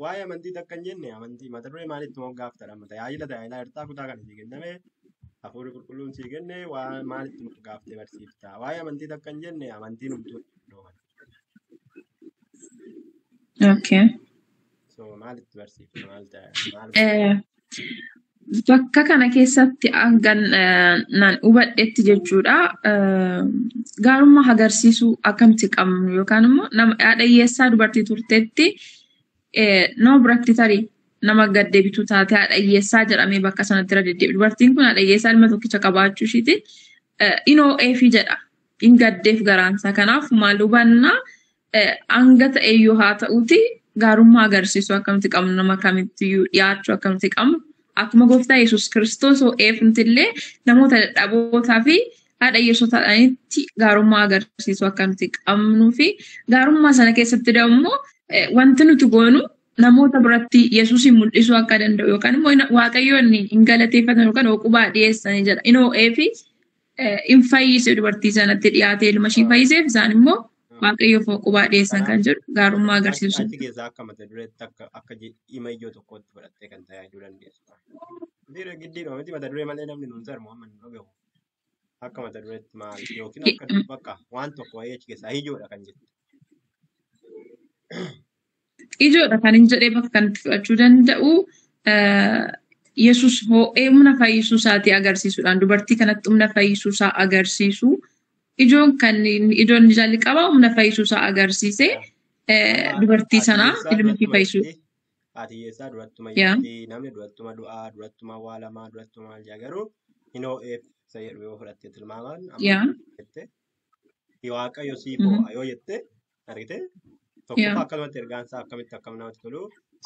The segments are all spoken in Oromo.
Waa'ee amantii takka hin jenne amantii mata duree maalitti moggaafta dha? Tajaajila tajaajilaa jirtaa kutaa kana sii kenname hafuurri qulqulluun sii kenne waa maalitti moggaaftee barsiifta? Waa'ee amantii takka hin jenne amantiin humtuu iddoo kana. Okay. So maalitti barsiifta? Maal ta'a? Maal Bakka kana keessatti hangan nan hubadhetti jechuudha. Gaarummaa agarsiisuu akkamitti qabnu yookaan immoo nama haadha hiyyeessaa dubartii turtetti nama biratti tarii nama gad deebitu taate haadha hiyyeessaa jedhamee bakka sanatti irra deddeebi. Dubartiin kun haadha hiyyeessaa ilma tokkicha qabaachuu ishiitiin inoo'eefi jedha. In gaddeef garaansaa. Kanaaf maal hubannaa hanga ta'eyyuu haa ta'uuti gaarummaa agarsiisuu akkamitti qabnu nama kamittiyyuu dhiyaachuu akkamitti qabnu akkuma gooftaa Yesuus Kiristoos ho'eef nutillee namoota dadhabootaa fi haadha hiyyeessotaadhaanitti gaarummaa agarsiisuu akkamitti qabnuu fi gaarummaa sana keessatti immoo wanti nuti goonu namoota biratti Yesuusin mul'isuu akka danda'u yookaan immoo Waaqayyoon hin galateeffatan yookaan hooqubaa dhiyeessanii jedha. Inni ho'ee fi hin fayyise dubartii sanatti dhiyaatee ilma ishii fayyiseef isaan immoo Waaqayyoof hooqubaa dhiyeessan kan Kanaaf jedhu gaarummaa agarsiisu. Achi keessaa akka mata dureetti akka dhimma ijoo tokkootti fudhattee kan tajaajiluu dandeessu. Dhiira giddiidhuma miti mata duree malee namni nuun sarmu amma nu dhagahu. Akka mata dureetti maal yookiin akka bakka waan tokko wayii achi keessaa ijoodha kan jettu. Ijoodha kan hin jedhee bakka kanatti fudhachuu danda'u Yesuus ho'ee humna fayyisuu isaatii agarsiisuudhaan dubartii kanatti humna fayyisuu isaa agarsiisu. Ijoon kan ijoon inni jalqaba humna fayyisuu isaa agarsiise Amma dubartii haati sanaa hiyyeessaa ilma ishii durattuma fayyisuu. jetti. Haati hiyyeessaa durattuma Yaa. jetti. Namni durattuma du'aa, durattuma awwaalamaa, durattuma maal jedha garuu hin ho'eef isa jedhu yoo fudhatte tilmaamaan amma Yaa. jette Waaqayyo siif ho'a yoo jette argite Yaa. tokkoffaa akkanumatti ergaan isaa akkamitti akkam namatti tolu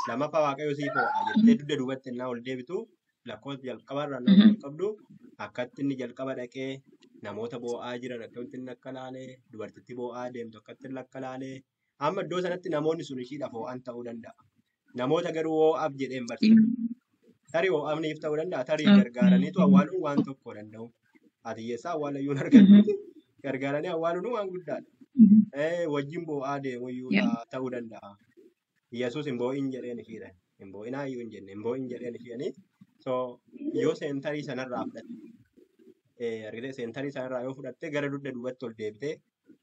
lammaffaa Waaqayyo siif ho'a jettee dugda duubatti innaa ol deebitu lakkoofsa jalqabarraa nama jalqabdu akkatti inni jalqaba dhaqee namoota boo'aa jiran akkamitti inni akka laalee dubartitti boo'aa deemtu akkatti inni akka laalee amma iddoo sanatti namoonni sun ishiidhaaf ho'an ta'uu danda'a. Namoota garuu ho'aaf jedhee hin barsiifne. Tarii ho'amniif ta'uu danda'a tarii gargaaraniitu awwaaluun waan tokko danda'u. Ati hiyyeessaa awwaalayyuu hin argattuuti gargaaranii awwaaluun waan guddaadha. Wajjin boo'aa deemuyyuu ta'uu danda'a. Yesuus hin boo'in jedheen ishiidhaan. Hin boo'inaa iyyuu hin jenne hin boo'in jedheen ishiidhanii. So yoo seentarii sanarraa fudhatte argitee seentarii sanarraa yoo fudhatte gara dugda duubatti ol deebitee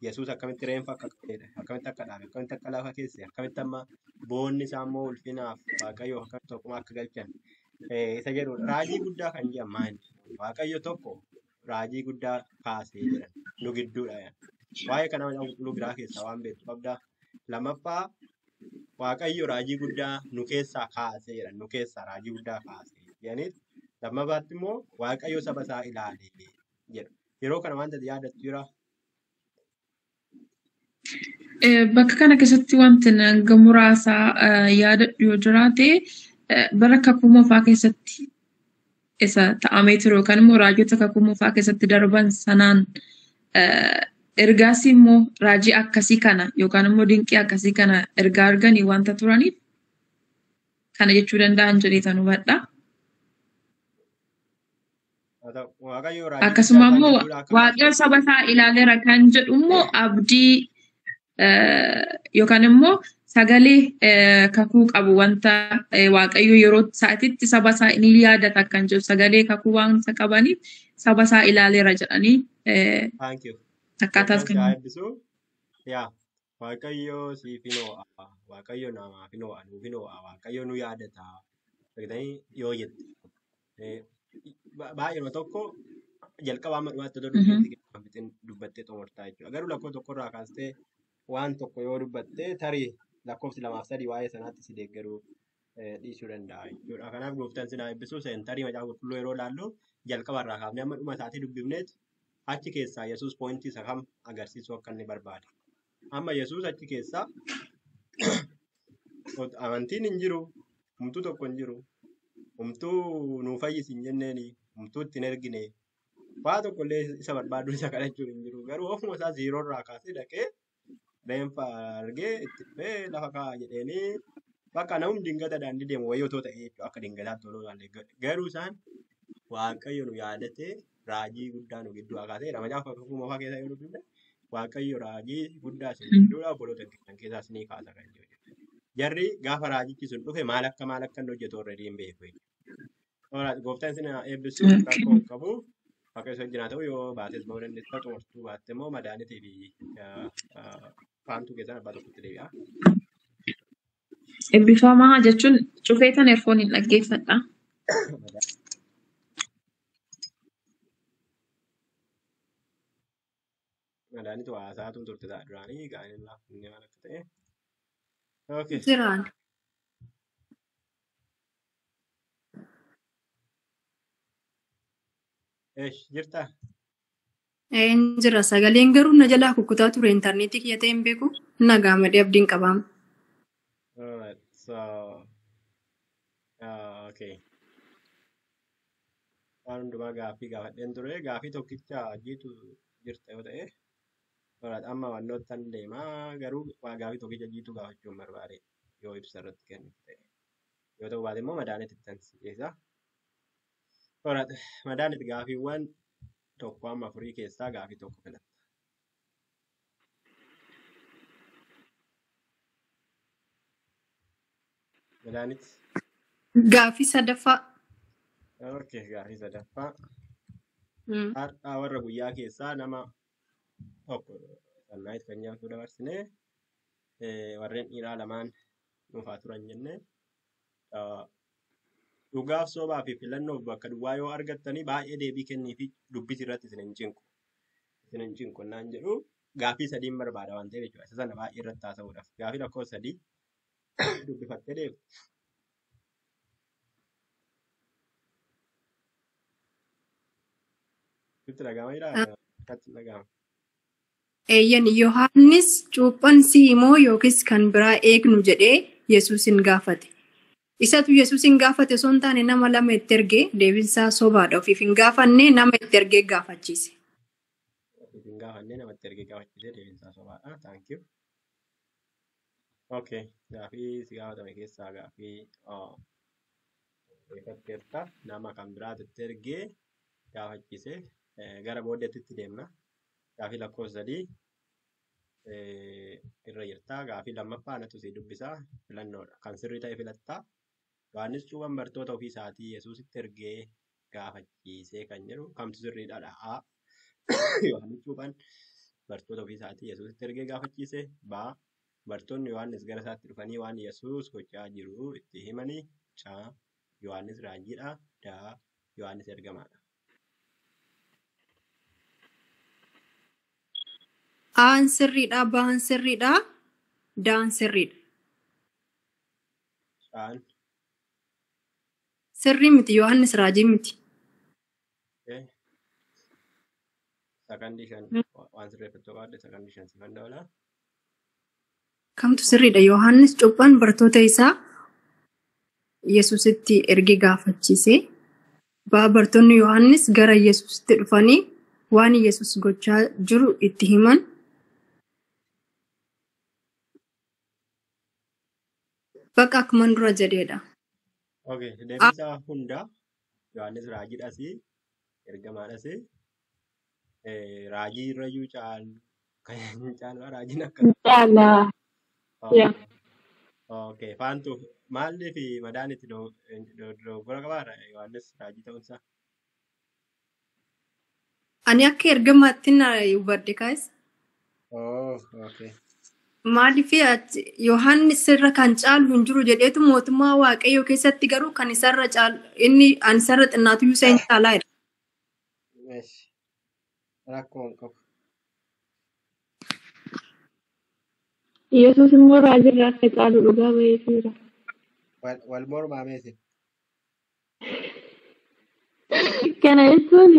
Yesuus akkamitti reenfa akka qabeedha akkamitti akka dhaabe akkamitti akka lafa keesse akkamitti amma boonni isaa immoo ulfinaaf Waaqayyoof akkamitti tokkummaa akka galchan isa jedhudha. Raajii guddaa kan jedhan maali? Waaqayyo tokko raajii guddaa kaasee jedhan nu gidduudha. Waa'ee kana macaafa qulqulluu biraa keessaa waan beektu qabdaa. Lammaffaa Waaqayyo raajii guddaa nu keessaa kaasee jedhan nu keessaa raajii guddaa kaasee jedhaniit lammaffaatti immoo Waaqayyo saba isaa ilaale jedhu. Yeroo kana wanta ati yaadattu jira. Bakka kana keessatti wanti hanga muraasaa yaadadhu yoo jiraate bara kakuu moofaa keessatti isa ta'amee ture yookaan immoo raajota kakuu moofaa keessatti darban sanaan ergaasii immoo raajii akkasii kana yookaan immoo dinqii akkasii kana ergaa arganii wanta turaniif kana jechuu danda'an jedheetan hubadha. Haa ta'u Waaqayyo raajii guddaa Akkasuma isaan immoo gidduudhaa akka Waaqayyo kaase. saba isaa ilaaleera kan jedhu immoo abdii yookaan immoo sagalee kakuu qabu wanta Waaqayyo yeroo isaatitti saba isaa ni yaadata kan jedhu sagalee kakuu wanta qabaniif saba isaa ilaaleera jedhanii Thank you. akkaataas Gooftaan si haa kan eebbisu. Yaa Waaqayyo siif hin ho'a. Waaqayyo namaaf hin ho'a. Nuuf hin ho'a. Waaqayyo nu yaadata. Argitanii yoo jette. Baay'eema tokko jalqaba amma dhumaatti otoo dubbiin itti dubbattee xumurtaa jechuudha. Garuu lakkoofsa tokkorraa kaastee waan tokko yoo dubbatte tarii lakkoofsi lamaaf sadii waa'ee sanaatti si deeggaruu dhiisuu danda'a jechuudha. Kanaaf gooftaan si haa eebbisu. Seentarii macaafa qulqulluu yeroo ilaallu jalqabarraa kaafnee amma dhuma isaatii dubbifneet achi keessaa Yesuus poointii isa kam agarsiisuu akka inni barbaade. Amma Yesuus achi keessaa amantiin hin jiru, humtuu tokko hin jiru, humtuu nuu fayyisi hin jenneeni, humtuu itti hin ergine, waa tokko illee isa barbaadu isa kadhachuun hin jiru. Garuu ofuma isaa ziiroorraa kaasee dhaqee reenfa argee itti dhufee lafa kaa'a jedheenii bakka namni dingata daandii deemu wayii otoo ta'ee jechuudha akka dingataatti toluu ilaalle. Garuu isaan Waaqayyo nu yaadatee raajii guddaa nu gidduu haa kaasee macaafa kakuu moofaa keessaa yoo dubbifne Waaqayyo raajii guddaa isin gidduudha obboloota keessan keessaa isinii kaasa kan jedhu. Jarri gaafa raajichi sun dhufe maal akka inni hojjetu already hin beeku jechuudha. Alright, gooftaan isin haa eebbisu rakkoo hin qabu. Waaqayyo si wajjin haa ta'u yoo baates ba'uu dandeessa xumurtuu baatte immoo madaanitii fi faantuu keessan abbaa tokkotti deebi'a. Eebbifamaa jechuun cufeetan eerfooniin dhaggeeffadha. Madaanitu haasaa tun turte ta'a duraanii gaa'elli laafinni maal akka ta'e. Okay. Jiraan. Eesh jirtaa? Een jira sagaleen garuu na jalaa kukkutaa ture intarneetii kiyya ta'e hin beeku. Nagaa madee abdiin qabaam. Alright, so okay. Waan hundumaa gaaffii gaafadheen ture. Gaaffii tokkicha jiitu jirta yoo ta'e. Alright, amma wannoottan deemaa garuu waa gaaffii tokkicha jiitu gaafachuun barbaade yoo ibsa irratti kennitu ta'e. Yoo ta'u baate immoo madaanitti ittan si geessa. Alright, madaanitti gaaffiiwwan tokko amma afurii keessaa gaaffii tokko filatta. Madaanitti. Gaaffii sadaffaa. Okay, gaaffii sadaffaa. Har'aa warra guyyaa keessaa nama tokko sannaayit kan nyaatu dabarsinee warreen dhiiraa lamaan nuufaa turan jennee dhugaaf sobaa fi filannoof bakka duwwaa yoo argattanii baay'ee deebii kennii fi dubbisi irratti isin hin cinqu. Isin hin cinqu naan jedhu gaaffii sadiin barbaada waan ta'eef jechuudha. Isa sana baay'ee irratti haasa'uudhaaf. Gaaffii lakkoofsa sadii dubbifattee deemte. Sitti dhaga'ama jiraa? Akkatti dhaga'ama. Eeyyan Yohaannis cuuphaan si'i moo yookiis kan biraa eegnu jedhee Yesuusin gaafate. Isatu Yesuusin gaafate osoo hin taane nama lama itti ergee deebiinsaa sobaadha. Ofiif hin gaafanne nama itti ergee gaafachiise. Ofiif hin gaafanne namatti ergee gaafachiisee deebiinsaa sobaadha. Thank you. Okay. Gaaffii si gaafatame keessaa gaaffii beekatteerta. Nama kan biraatu itti ergee gaafachiise. Gara booddeetti itti deemna. Gaaffii lakkoofsa sadii irra jirta. Gaaffii lammaffaa anatu si dubbisaa filannoodha. Kan sirrii ta'e filattaa. Yohaannis cuuphaan bartoota ofii isaatii Yesuusitti ergee gaafachiisee kan jedhu kamtu sirriidha? A. Yohaannis cuuphaan bartoota ofii isaatii Yesuusitti ergee gaafachiise. B. Bartoonni Yohaannis gara isaatti dhufanii waan Yesuus gochaa jiru itti himanii. C. Yohaannis raajiidha. D. Yohaannis ergamaadha. Aan sirriidha, Baan sirriidha, Daan sirriidha. Caan. Sirrii miti Yohaannis raajii miti. Sakandii shan waan sirreeffachuu qabaadde sakandii shan sifan dabalaa. Kamtu sirriidha? Yohaannis cuuphaan bartoota isaa Yesuusitti ergee gaafachiise. Baa bartoonni Yohaannis gara Yesuusitti dhufanii waan Yesuus gochaa jiru itti himan. Bakka akkuman dura jedheedha. Okay, deebisaa hundaa Yohaannis raajiidhas ergamaadhas raajii irrayyuu caalu kan caalu raajiin akka Caalaa. Yaa. Okay, faantu maalii fi madaan itti dogoggora qabaa Yohaannis raajii ta'uunsaa? Ani akka ergamaatti na hubadhe kaas. Oh, okay. Maaliif Yohaannis irra kan caalu hin jiru jedheetu mootummaa Waaqayyoo keessatti garuu kan isarra caalu inni an isarra xinnaatu iyyuu isa hin caalaa jedha. Eesh, rakkoo hin qabu. Yesuus immoo raajirraa akka caalu dhugaa baheefiira. Wal mormaa meesin. Kana jechuun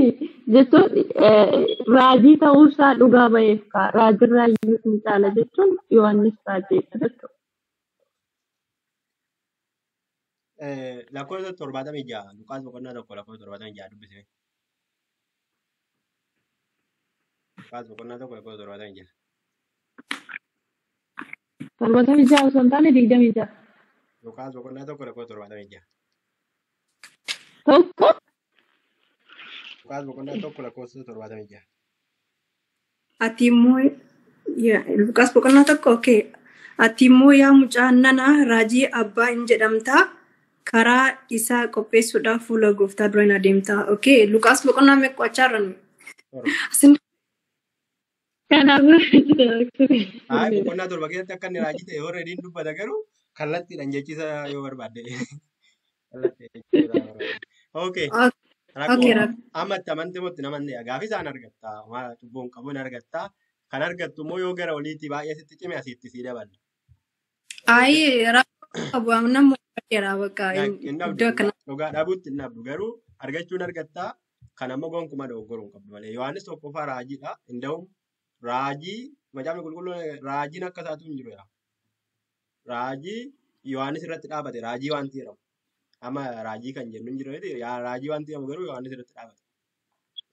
raajii ta'uusaa dhugaa baheef kaa raajirraa iyyuu ni caala jechuun Yohaannis raajiidha jechuudha. Lakkoofsa 76 Luqaas boqonnaa 1 lakkoofsa 76 dubbisime. Luqaas boqonnaa 1 lakkoofsa 76. 76 osoo hin taane 26. Luqaas boqonnaa 1 lakkoofsa 76. Tokko Luqaas boqonnaa 1 lakkoofsa 76. Ati immoo Luqaas boqonnaa 1 okay. Ati immoo yaa mucaa nana raajii abbaa hin jedhamtaa karaa isaa qopheessuudhaaf fuula gooftaa dura hin adeemtaa. Okay, Luqaas boqonnaa meeqa qo'achaa jirra nuyi? 7. Asin Kanaaf Hayi boqonnaa 7 keessatti akka inni raajii ta'e already hin dubbata garuu kallattiidhaan jechisa yoo barbaadde. Kallattii jechuudha barbaadde. Okay. okay, Rakkoo rakkoo. amma itti amante moo itti namanne gaafii isaan argatta. Maal cubbuu hin qabu hin argatta. Kan argattu immoo yoo gara oliitti baay'ee sitti cime asitti sii daballa. Ayi rakkoo qabu nama dheeraa bakka Hin dhabdu iddoo dhugaa akkana. dhugaa dhabuutti hin dhabdu garuu argachuun argattaa kan ammoo gonkumaa dogoggoruu hin qabdu malee. Yohaannis tokkoffaa raajiidha. Inda'uun raajii macaafni qulqulluun raajiin akka isaatu hin jiru. Raajii Yohaannis irratti dhaabate raajii wanti jedhamu. Amma raajii kan jennu hin jiru miti. Raajii wanti jedhamu garuu Yohaannis irratti dhaabate.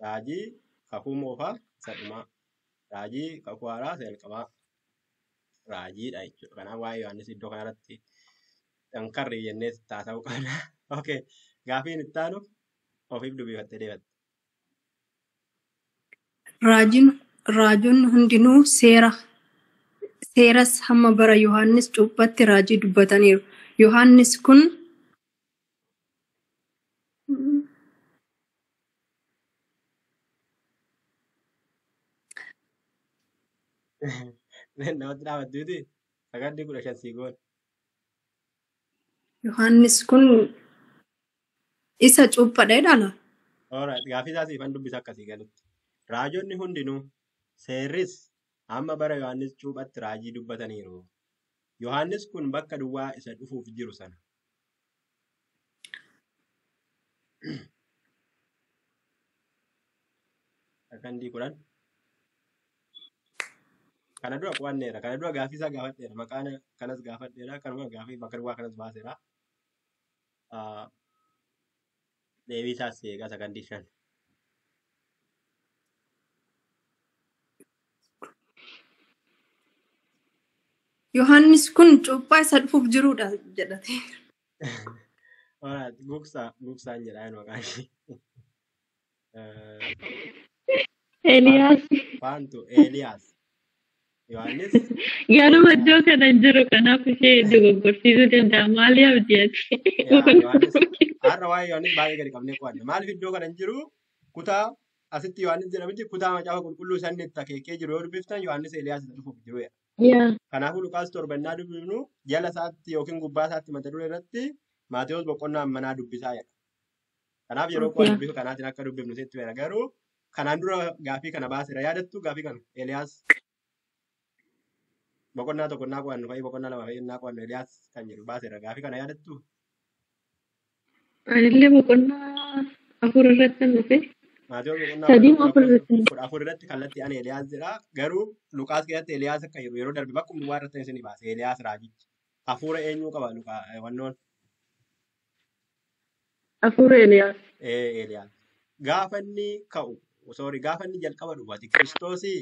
Raajii kakuu moofaa isa dhumaa. Raajii kakuu haaraa isa jalqabaa. Raajiidha jechuudha. Kanaaf waa'ee Yohaannis iddoo kanarratti dhankarri jennee taasisuu qabna. Okay. Gaafiin itti aanu ofiif dubbifattee deebifatte. Raajiin raajonni hundinuu seeras hamma bara Yohaannis cuuphaatti raajii dubbataniiru. Yohaannis kun Namatti dhaabattuuti sagantii 15 sii goon. Yohaannis kun isa cuuphadha jedhaa? Alright, gaafii isaa siifan dubbisa akkasii galutti. Raajonni hundinuu seerris hamma bara Yohaannis cuuphatti raajii dubbataniiru. Yohaannis kun bakka duwwaa isa dhufuuf jiru sana. Sakandii 10. Kana dura qo'anneera. Kana dura gaafii isaa gaafadheera. Maqaan kanas gaafadheera. Kanuma gaafii bakka duwwaa kanas baaseera. Ah, Deebii isaas eegaa sakandii 5. Yohaannis kun cuuphaa isa dhufuuf jirudha jedhate. Alright, gugsaa gugsaan jedhaa inni maqaan ishee. Eeliyaas Faantu Eeliyaas. Yohaannis garuu iddoo kana hin jiru kanaaf ishee dogoggorsiisuu danda'a. Maali abdii ati? yaa Yohaannis har'a waa'ee Yohaannis baay'ee gadi qabnee qo'anne. Maaliif iddoo kana hin jiru? Kutaa asitti Yohaannis jedhamitti kutaa macaafa qulqulluu isaan itti akeekee jiru yoo dubbiftan Yohaannis Eeliyaas isa dhufuuf jiru jedha. Yaa Kanaafuu Luqaas 7 dubbifnu jala isaatti yookiin gubbaa isaatti mata duree irratti Maatewos boqonnaa manaa dubbisaa jedha. Kanaaf yeroo qo'annu yaa bifa kanaatiin akka dubbifnu sitti beera. Garuu kanaan dura gaafii kana baaseera. Yaadattu gaafii kana Eeliyaas boqonnaa 1 naa qo'annu fa'i boqonnaa 2 fa'i naa qo'annu Eeliyaas kan jedhu baaseera. Gaafii kana yaadattu? Anillee boqonnaa 4 irratti kan dhufe Maatewos boqonnaa 3 moo 4 14 irratti kan 14 irratti kallattii ani Eeliyaas jedha. Garuu Luqaas keessatti Eeliyaas akka jiru yeroo darbe bakkuma duwwaa irratti isinii baase Eeliyaas raajichi. Hafuura eenyuu qaba Luqaa wannoon Hafuura Eeliyaas. Eeliyaas. Gaafa inni ka'u sorry gaafa inni jalqaba dhufu ati Kiristoosii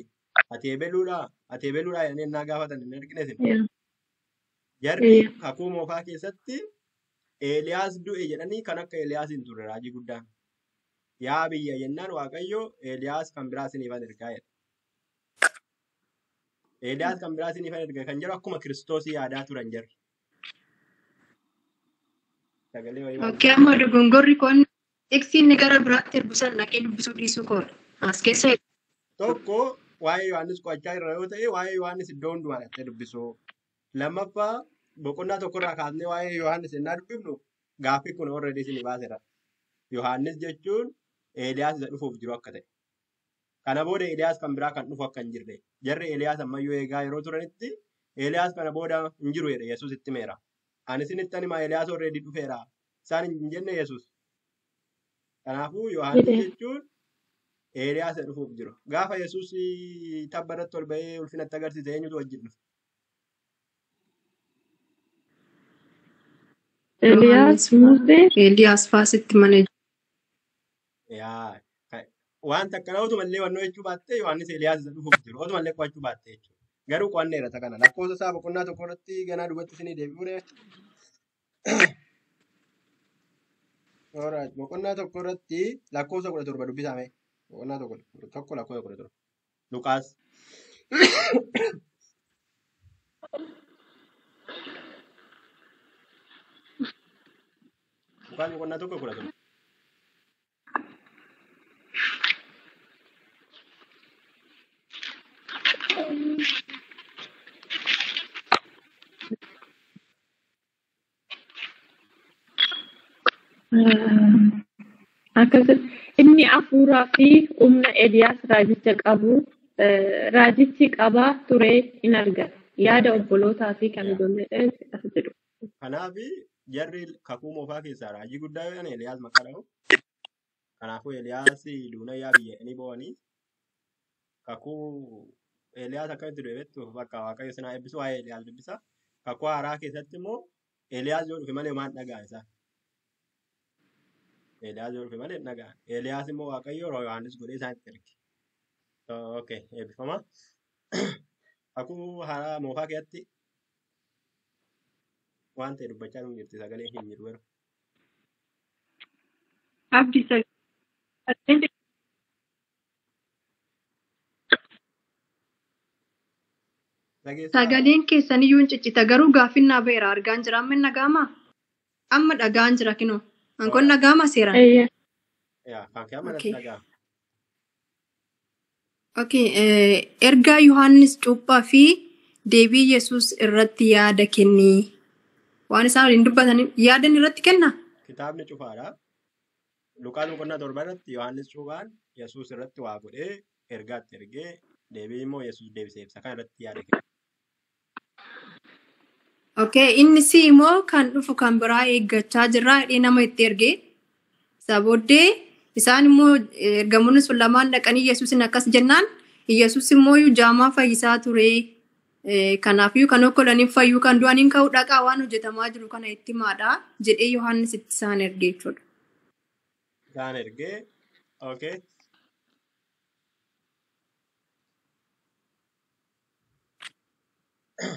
ati ebeluudhaa ati ebeluudhaa jedhanii ennaa gaafatan hin argine isin. Yaa Jarri yaa kakuu moofaa keessatti Eeliyaas du'e jedhanii kan akka Eeliyaas hin turre raajii guddaan. Yaa biyya jennaan Waaqayyo Eeliyaas kan biraa isiniifan ergaa jedha. Eeliyaas kan biraa isiniifan erga kan jedhu akkuma Kiristoosii yaadaa turan jarri. Sagalee wayii waan Okay, amma dogongorri kun tekstii inni gara biraatti ergu san dhaqee dubbisuu dhiisuu koodha. As keessa Tokko waa'ee Yohaannis qo'achaa irra yoo ta'e waa'ee Yohaannis iddoo hundumaa dhaqxee dubbisuu. Lammaffaa boqonnaa tokkorraa kaasnee waa'ee Yohaannis ennaa dubbifnu gaaffii kun already isinii baaseera. Yohaannis jechuun Eeliyaas isa dhufuuf jiru akka ta'e. Kana booda Eeliyaas kan biraa kan dhufu akka hin jirre. Jarri Eeliyaas ammayyuu eegaa yeroo turanitti Eeliyaas kana booda hin jiru jedhe Yesuus itti himeera. Ani isinitti himaa Eeliyaas already dhufeera. Isaan hin jenne Yesuus. Kanaafuu Yohaannis jedhee. jechuun Eeliyaas isa dhufuuf jiru. Gaafa Yesuus tabba irratti ol ba'ee ulfinatti agarsiise eenyutu wajjin dhufe? Eeliyaas Yohaannis faa Musee Eeliyaas faa sitti mana Yaa wanta akkana otumallee wannoo jechuu baattee Yohaannis Eeliyaas isa dhufuuf jiru. Otumallee qo'achuu baattee jechuudha. Garuu qo'anneera isa kana. Lakkoofsa isaa boqonnaa 1 irratti ganaa duubatti isinii deebi'uu dha. Alright, boqonnaa 1 irratti lakkoofsa 17 dubbisaa mee. Boqonnaa 1 lakkoofsa 17. Luqaas. Luqaas boqonnaa 1 17. Akkasitti inni hafuuraa fi humna Eeliyaas raajicha qabu raajichi qabaa ture in argata. Yaada obbolootaa fi kan Yaa. ijoollee as jedhu. Kanaaf jarri kakuu moofaa keessaa raajii guddaa yoo ta'an Eeliyaas maqaa dha'u. Kanaafuu Eeliyaas duuna yaa biyya inni bo'anii kakuu Eeliyaas akkamitti du'e beektu bakka Waaqayyo sinaa eebbisu waa'ee Eeliyaas dubbisa. Kakuu haaraa keessatti immoo Eeliyaas yoo dhufe malee maal dhaga'a isaa? Eeliyaas yoo dhufe malee hin dhaga'an. Eeliyaas immoo Waaqayyo Yohaannis godhee isaanitti erge. Okay, eebbifama. Kakuu haaraa moofaa keessatti waan ta'e dubbachaa nu jirti sagalee hin jiru garuu. Abdi sagaleen Dhageessaa Sagaleen keessan iyyuu hin ciccita garuu gaaffiin naa ba'eera argaan jira amma hin dhaga'amaa? Amma dhaga'aan jira kinoo. Ankoon toora. dhaga'ama seeraan. Eeyyee. Yaa kan kee amma natti Okay. dhaga'ama. Okay, ergaa Yohaannis cuuphaa fi deebii Yesuus irratti yaada kenni. Waan isaan waliin dubbatan yaadan irratti kenna? Kitaabni cufaadha. Luqaas boqonnaa 7 irratti Yohaannis cuuphaan Yesuus irratti waa godhee ergaatti ergee deebii immoo Yesuus deebisee ibsa. Kan irratti yaada kenna. Okay, inni si immoo kan dhufu kan biraa eeggachaa jirra jedhee nama itti ergee. Isa booddee isaan immoo ergamoonni sun lamaan dhaqanii Yesuusin akkas jennaan Yesuus immoo jaamaa fayyisaa ture. Kanaafiyyuu kan okkolaniin fayyuu kan du'aniin ka'uu dhaqaa waan hojjetamaa jiru kana itti himaadha jedhee Yohaannis itti isaan erge jechuudha. Isaan ergee okay.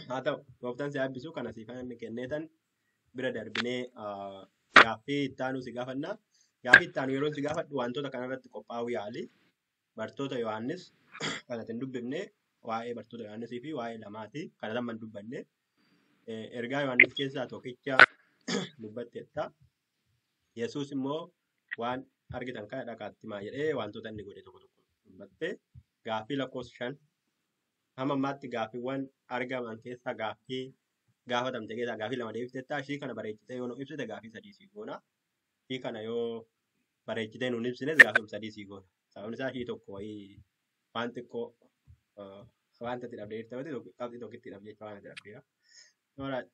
Haa ta'u gooftaan si eebbisu kana siif inni kenneetan bira darbinee gaaffii itti aanu si gaafanna. Gaaffii itti aanu yeroo si gaafadhu wantoota kanarratti qophaa'uu yaali. Bartoota Yohaannis kan ati hin dubbifne waa'ee bartoota Yohaannisii fi waa'ee lamaati. Kana amma hin dubbanne. Ergaa Yohaannis keessaa tokkicha dubbatteetta. Yesuus immoo waan argitan kana dhaqaatti himaa jedhee wantoota inni godhe tokko tokko dubbatte. Gaaffii lakkoofsa 5 hamma ammaatti gaaffiiwwan argaman keessaa gaaffii gaafatamte keessaa gaaffii 2 deebifteetta. Ishii kana bareechitee yoo nu ibsite gaaffii 3 sii goona. Ishii kana yoo bareechitee nu hin ibsines gaaffii 3 sii goona. Sababni isaa ishii tokko wayii waan xiqqoo wanta itti dhabdee jirta miti qabxii tokkitti dhabde jecha waan itti dhabdeera. Alright.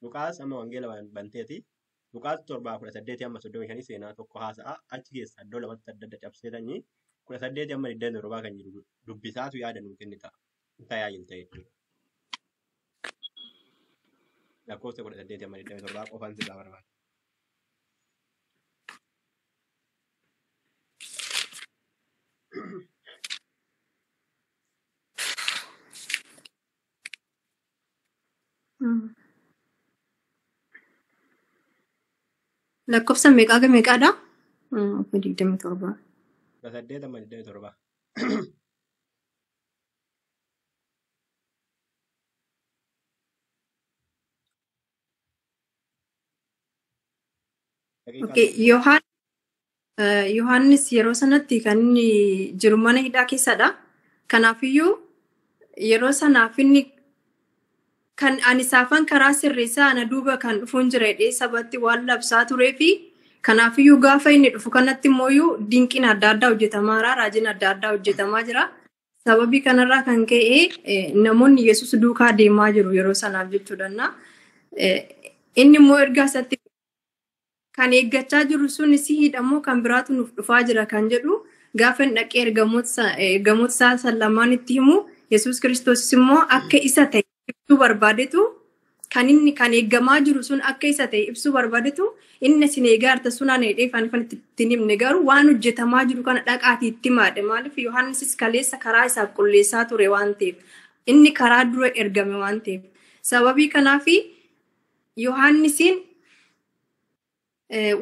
Luqaas amma wangeela banteeti. Luqaas 7 18 hamma 35 seenaa tokko haasa'a. Achi keessa iddoo lamatti adda adda cabseetanii 18 hamma 27 kan jiru dubbisaatu yaada nuu kennita. Tajaajilta jechuudha. Lakkoofsa 18 hamma 27 qofaan sirraa barbaada. Lakkoofsa meeqaa ga meeqaadha? 27. 18 hamma 27. Daqiiqaa Okay, 1. Yohaannis yeroo sanatti kan inni jiru mana hidhaa keessadha. Kanaafiyyuu yeroo sanaaf inni kan ani saafan karaa sirreessaa ana duuba kan dhufuun jira jedhee sabatti waan labsaa turee fi kanaafiyyuu gaafa inni dhufu kanatti immoo dinqiin adda addaa hojjetamaa jira, raajiin adda addaa hojjetamaa jira. Sababii kanarraa kan ka'e namoonni Yesuus duukaa deemaa jiru yeroo sanaaf jechuudha. Inni immoo ergaa isatti kan eeggachaa jiru sun si hidhamoo kan biraatu nuuf dhufaa jira kan jedhu gaafa inni dhaqee ergamoota isaa san lamaan itti himu Yesuus Kiristoos immoo akka isa ta'e ibsuu barbaadetu kan inni kan eeggamaa jiru sun akka isa ta'e ibsuu barbaadetu inni isin eegaa jirta sun ana jedhee ifaan ifaan itti hin himne garuu waan hojjetamaa jiru kana dhaqaatii itti himaadhe maaliif Yohaannisis kaleessa karaa isaaf qulleessaa ture waan ta'eef inni karaa dura ergame waan ta'eef sababii kanaafi Yohaannisiin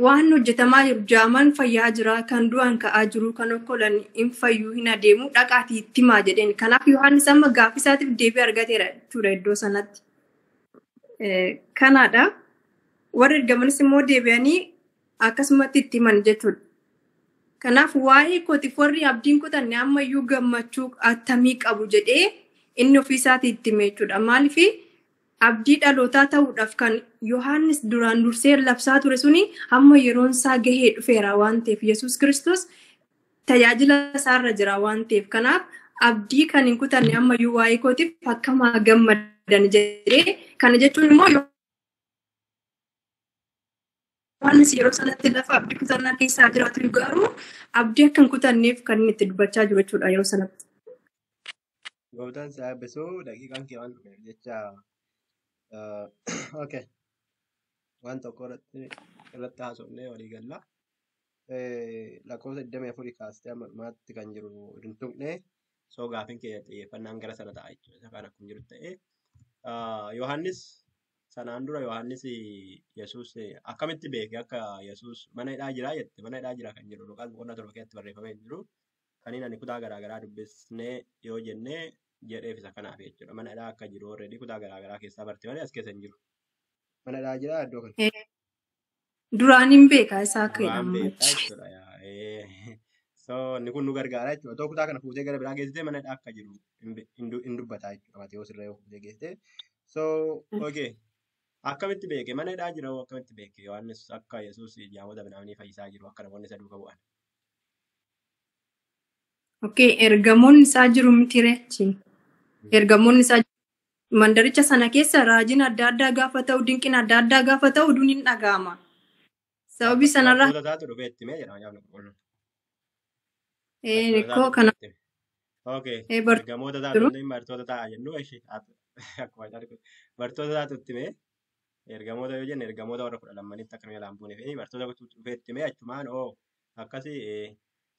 waan hojjetamaa jiru jaamaan fayyaa jira kan du'an ka'aa jiru kan okkolan hin fayyuu hin adeemu dhaqaatii itti himaa jedheen kanaaf Yohaannis amma gaaffii isaatiif deebii argateera jechuudha iddoo sanatti. Kanaadha. Warri ergamanis immoo deebi'anii akkasumatti itti himan jechuudha. Kanaaf waa'ee kootiif warri abdiin kutanne ammayyuu gammachuu attamii qabu jedhee inni ofii isaatii itti hime jechuudha. Maaliif abdii dhalootaa ta'uudhaaf kan Yohaannis duraan dursee labsaa ture suni hamma yeroon isaa gahee dhufeera waan ta'eef Yesuus Kiristoos tajaajila isaarra jira waan ta'eef kanaaf abdii kan hin kutanne ammayyuu waa'ee kootiif akkam haa gammadan jedhee kana jechuun immoo Yohaannis yeroo sanatti lafa abdii kutannaa keessaa jiraatu garuu abdii akka hin kutanneef kan inni itti dubbachaa jiru jechuudha yeroo sanatti. Gooftaan si eebbisuu daqiiqaan kee waan dhumeef jecha okay waan tokko irratti haasofnee walii galla. Lakkoofsa 24 kaastee amma dhumaatti kan jiru hin tuqne soo gaafiin kee xiyyeeffannaan gara sana ta'a jechuudha. Isa kana akkuma jiru ta'ee Yohaannis sanaan dura Yohaannis Yesuus akkamitti beeke akka Yesuus mana hidhaa jira jette mana hidhaa jira kan jedhu Luqaas boqonnaa 7 keessatti barreeffamee hin jiru. Kaniin ani kutaa garaagaraa dubbisnee yoo jennee jedheef isa kanaaf jechuudha. Mana hidhaa akka jiru already kutaa garaagaraa keessaa barte malee as keessa hin jiru. Mana hidhaa jira iddoo kana. Duraan hin beeka isaa akka Duraan jedhamu beektaa achi. jechuudha. Yaa, So inni kun nu gargaara jechuudha. Otoo kutaa kana fuutee gara biraa geessitee mana hidhaa akka jiru hin dubbataa jechuudha. Maatewos irra yoo fuutee geessitee. So okay. Akkamitti beeke? Mana hidhaa jira hoo akkamitti beeke? Yohaannis akka Yesuus jaamota binaamanii fayyisaa jiru akka namoonni isa duuka bu'an. Okay, ergamoonni isaa jiru miti reechi. Ergamoonni isaa mandaricha sana keessa raajiin adda addaa gaafa ta'u, dinqiin adda addaa gaafa ta'u oduun hin dhaga'ama. Sababii sanarraa Bartoota isaatu dhufee itti himee jedhama yaadni qulqulluun. Bartoota koo isaatu kana dhufee itti hime. Okay. Bartoota Ergamoota isaatu jiru. hin ta'in bartoota ta'a jennu ishee akkuma jedhu bartoota isaatu itti himee ergamoota yoo jenne ergamoota warra 12 akka nu jalaan buune fi bartoota dhufee itti himee achumaan oo akkasii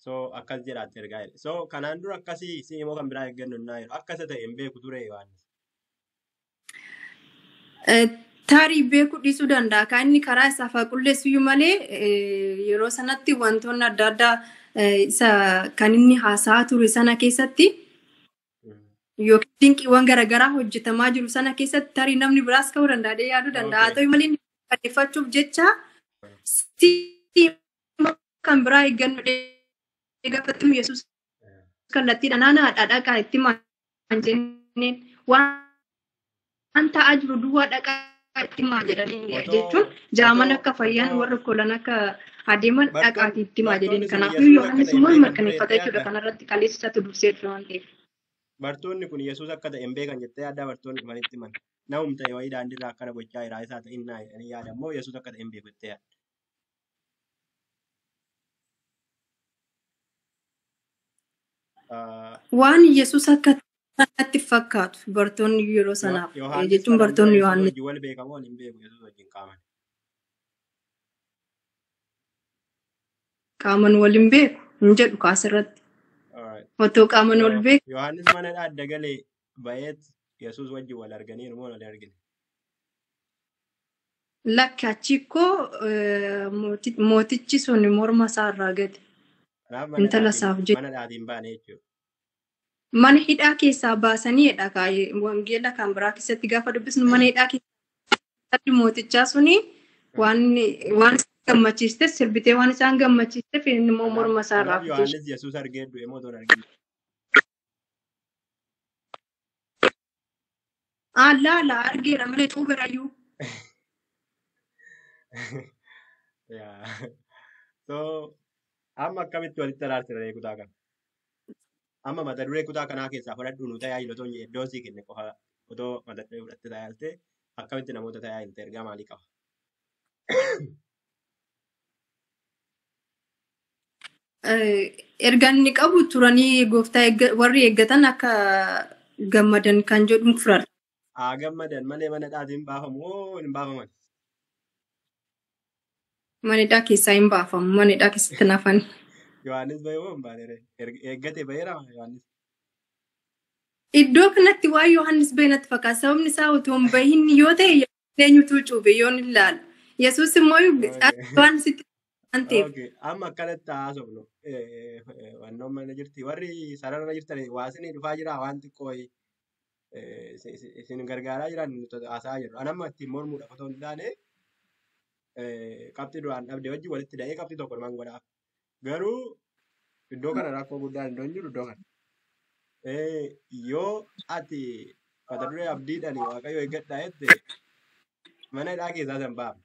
so akkas jedhaatti ergaa jedhe. So kanaan dura akkasii si immoo kan biraa eeggannu innaa jedhu akka isa ta'e hin beeku ture Yohaannis. Tarii beekuu dhiisuu danda'a. Kan inni karaa isaaf haa qulleessuyyuu malee yeroo sanatti wantoonni adda addaa isa kan inni haasa'aa ture sana keessatti yookiin dinqiiwwan garaagaraa hojjetamaa jiru sana keessatti tarii namni biraas ka'uu danda'a jedhee yaaduu danda'a. Haa Okay. ta'u malee inni barreeffachuuf jecha si kan biraa eeggannu jedhee gaafatamu Yesuus kallattiidhaan naanaadha dhaqaa itti himaa hin jenneen waan ta'aa jiru duwwaa dhaqaa itti himaa jedhaniin Otoo jechuun jaaman otoo akka fayyan otoo warra kolan akka adeeman bartoonni dhaqaatii itti himaa jedheen. bartoonni sun Kanaafuu Yesuus akka Yohaannis ta'e hin immoo beekan ture mirkaneeffata jettee jechuudha yaadda? kanarratti kaleessatu dursee ture waan ta'eef. Bartoonni kun Yesuus akka ta'e hin beekan jettee yaaddaa bartoonni dhufanitti himan. Namum ta'e wayii daandiirraa akkana gochaa jira isaa ta'in naa jedhanii yaada immoo Yesuus akka ta'e hin beeku jettee yaadda. Waan Yesuus akka sanatti fakkaatu bartoonni yeroo sanaaf Yohaannis jechuun kanaan dura bartoonni Yesuus Yohaannis wajjin wal beekamoo wal hin beeku Yesuus wajjin qaaman. qaaman wal hin beeku hin jedhu kaasirratti. Alright. Otoo qaaman wal So beeku Yohaannis mana hidhaa adda galee ba'eet Yesuus wajjin wal arganiiru moo wal hin argine? lakki achi koo mootichi sun morma isaa irraa gate Kanaaf intala isaaf jedhe. mana dhaatiin baane jechuudha. Mana hidhaa keessaa baasanii dha wangeela kan biraa keessatti gaafa dubbisnu mana hidhaa keessatti mootichaa suni waan waan isaan gammachiiste sirbitee waan isaan gammachiisteef inni immoo Kanaaf morma isaa irraa kanaaf kutee. Yohaannis Yesuus argee du'e moo otoo hin argin? Allaa argeera malee cuuberayyuu. Yeah. So amma akkamitti walitti araarsina kutaa kana? Amma mata duree kutaa kanaa keessaa fudhadhu nu tajaajila otoo hin jedhin iddoon sii kenne qofa otoo mata duree fudhattee tajaajilte akkamitti namoota tajaajilte ergaa maalii qaba? Ergaan inni qabu turanii gooftaa warri eeggatan akka gammadan kan jedhu fudhadha. Haa gammadan malee mana dhaatiin baafamu moo hin baafaman? Mana hidhaa keessaa hin baafamu. Mana hidhaa keessatti hin hafan. Yohaannis bahee moo hin baane ree? Eeggatee baheera Yohaannis. Iddoo kanatti waan Yohaannis bahe natti fakkaata. Sababni isaa otoo hin bahin yoo ta'e eenyutu cuube yoon ilaalu. Yesuus immoo Okay. waan sitti waan ta'eef. Okay. Amma akkanatti haasofnu. Wannoon mana jirti. Warri sarara jirtan waasinii dhufaa jira waan xiqqoo wayii, isin gargaaraa jiran nuti haasa'aa jirru. Ani amma ittiin mormuudhaaf otoo hin taane Qabxii duraan dhabde wajjin walitti da'ee qabxii tokko namaan godhaaf. Garuu iddoo kana rakkoo guddaan iddoo hin jiru iddoo kana. Yoo ati mata duree abdiidhaan Waaqayyo eeggadhaa jette mana hidhaa keessaa san baafne.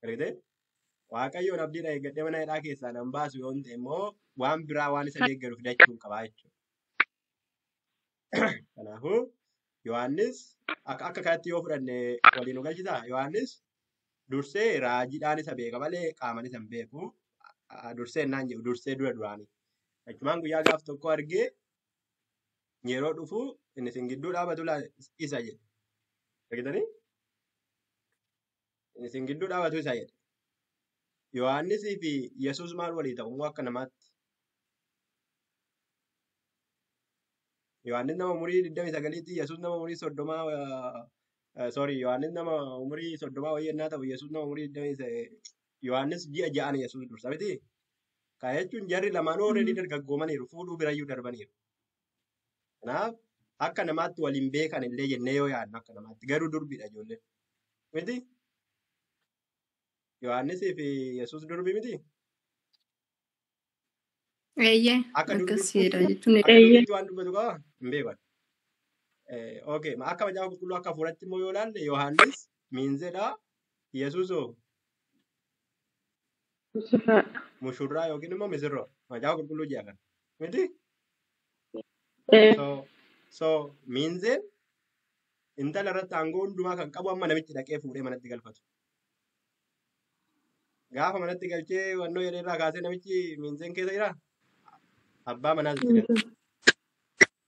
Argitee? Waaqayyoon abdiidhaan eeggadhee mana hidhaa keessaa nan baasu yoo ta'e immoo waan biraa waan isa deeggaru fidachuu hin qabaa jechuudha. Kanaafuu Yohaannis akka kanatti yoo fudhanne waliin nu galchisaa? Yohaannis dursee raajiidhaan isa beeka malee qaamaan isa hin beeku. Dursee naan jedhu dursee dura duraanii. Achumaan guyyaa gaaf tokko argee yeroo dhufu inni isin gidduu dhaabatu isa jedhe. Argitanii? Inni isin gidduu dhaabatu isa jedhe. Yohaannisii fi Yesuus maal walii ta'u immoo akka namaatti? Yohaannis nama umurii 29tti Yesuus nama umurii 30 sorry Yohaannis nama umurii 30 wayii yennaa ta'u Yesuus nama umurii 29 Yohaannis ji'a ja'an Yesuus dursa miti. Kana jechuun jarri lamaanuu already dargaggoomaniiru fuudhuu birayyuu darbaniiru. Kanaaf akka namaatti waliin beekan illee jennee yoo yaadnu akka namaatti garuu durbiidha ijoolleen. Miti? Yohaannisii fi Yesuus durbi miti? Eeyyee Akka durbiitti akkasidha jechuun akka Eeyyee. durbiitti waan dubbatu qaba hin beekan. Okay, akka macaafa qulqulluu akka hafuuratti immoo yoo ilaalle Yohaannis miinzedha. Yesuus hoo Mushurraadha. mushurraa yookiin immoo misirroo. Macaafa qulqulluu jedha kana. Miti? Ee. So miinzeen intala irratti aangoo hundumaa kan qabu amma namichi dhaqee fuudhee manatti galfatu. Gaafa manatti galchee wannoo jedhee irraa kaasee namichi miinzeen keessa jiraa? Abbaa manaas itti gala.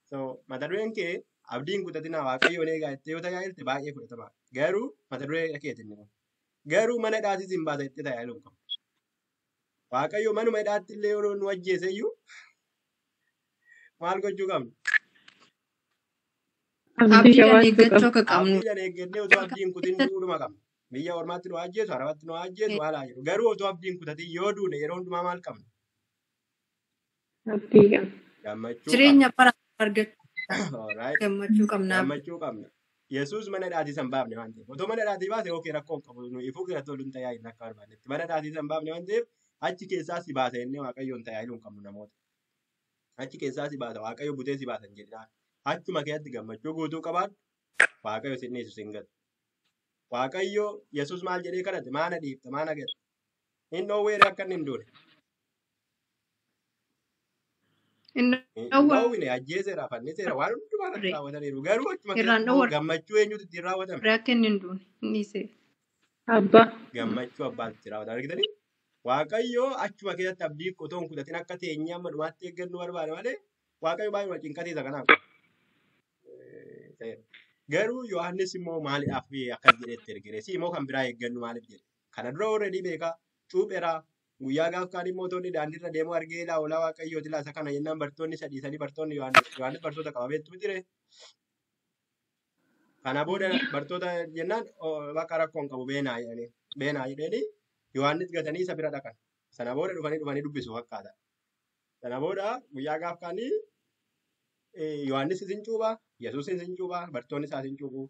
So mata dureen kee abdii hin kutatinaa Waaqayyoon eegaa jettee yoo tajaajilte baay'ee fudhatama. Garuu mata duree keeti inni kun. Garuu mana hidhaatis hin baasa jettee tajaajiluu hin qabdu. Waaqayyo manuma hidhaatti illee yoo nu ajjeese iyyuu maal gochuu qabna? Abdii abdiidhaan qabaachuu eeggachuu qabna. akka qabnu. Abdiidhaan eeggannee otoo abdii hin kutin du'uudhuma qabna. Biyya ormaatti nu ajjeesu, arabatti nu ajjeesu, maal haa jedhu. Garuu otoo abdii hin kutatin yoo duune yeroo hundumaa maal qabna? Abdii qabna. Gammachuu qabna. Jireenya bara argachuu Alright. gammachuu qabna. Gammachuu qabna. Yesuus mana hidhaatii san baafne waan ta'eef. Otoo mana hidhaatii baase okee rakkoo hin qabu. Nu ifuu keessatti ol hin tajaajilna akka barbaannetti. Mana hidhaatii san baafne waan ta'eef achi keessaa si baasa jennee Waaqayyoon tajaajiluu hin qabnu namoota. Achi keessaa si baasa Waaqayyo butee si baasa hin jedhinaa. Achuma keessatti gammachuu guutuu qabaadhu. Waaqayyo si dhiisu si hin gatu. Waaqayyo Yesuus maal jedhee kadhate? Maana dhiifta? Maana gata? Hin dhoowweere akka inni hin duune. Inni Hin dhowwarre dhoowwine ajjeeseera fanniseera waan hundumaa irratti raawwataniiru. Garuu achuma irraan keessatti immoo dhowwarre gammachuu eenyutu ittiin raawwatame? akka inni hin duune inni isee. Abbaa. Gammachuu abbaatu itti raawwatame. Argitanii? Waaqayyo achuma keessatti abdii otoo hin kutatin akka teenyee amma dhumaatti eeggannu barbaada malee Waaqayyo baay'ee cinqatiisa kanaaf ta'eera. Garuu Yohaannis immoo maaliidhaaf akkas jedhetti ergere? Si immoo kan biraa eeggannu maaliif jedhe? Kana dura already beekaa cuupheeraa guyyaa gaaf kaan immoo otoo inni daandiirra deemuu argee laa hoolaa Waaqayyooti laa isa kana jennaan bartoonni sadii sadii bartoonni Yohaannis bartoota qaba beektu miti ree? Kana booda bartoota jennaan bakka rakkoo hin qabu beenaa jedhanii beenaa jedhanii Yohaannis gatanii isa bira dhaqan. Sana booda dhufanii dubbisu fakkaata. Sana booda guyyaa gaaf kaanii Yohaannis isin cuuphaa, Yesuus isin cuuphaa, bartoonni isaas hin cuuphu.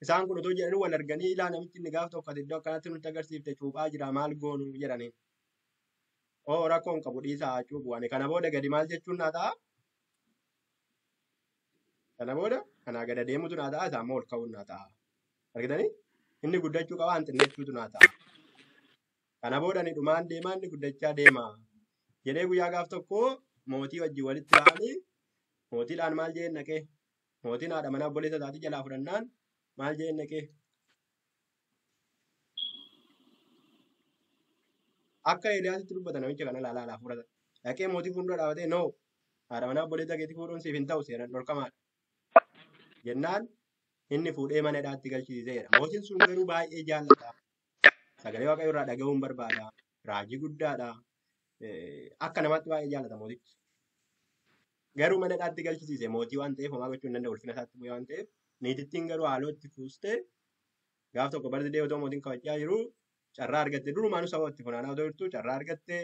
Isaan kun otoo jedhanii wal arganii ilaa namichi inni gaaf tokko ati iddoo akkanaatti nutti agarsiifte cuuphaa jira maal goonu jedhanii. Oo rakkoo hin qabu dhiisaa haa cuuphu. Ani kana booda gadi maal jechuun naa ta'a? Kana booda kanaa gad adeemutu naa ta'a isaan immoo ol ka'uun naa ta'a. Argitanii? Inni guddachuu qaba an xinnachuutu naa ta'a. Kana booda ani dhumaan deemaa inni guddachaa deema. Jedhee guyyaa gaaf tokko mootii wajjin walitti ba'anii mootiidhaan maal jeen dhaqee? Mootiin haadha manaa obboleessa isaatii jalaa fudhannaan maal jeen dhaqee? Akka Eeliyaasitti dubbata namicha kana laalaa laa fudhata. Dhaqee mootii fuuldura dhaabatee noo haadha manaa obboleessa keetii fuudhuun siif hin ta'u seeraan dhorkamaadha. Jennaan inni fuudhee mana hidhaatti galchisiiseera. Mootiin sun garuu baay'ee jaallata. Sagalee Waaqayyoo irraa dhaga'uun barbaada. Raajii guddaadha. Akka namaatti baay'ee jaallata mootichi. Garuu mana hidhaatti galchisiise mootii waan ta'eef homaa gochuu hin danda'u ulfina isaatti bu'ee waan ta'eef niitittiin garuu haaloo itti kuustee gaaf tokko barri otoo mootiin kabajaa jiru carraa argatte durumaanuu saba itti funaanaa otoo jirtu carraa argatte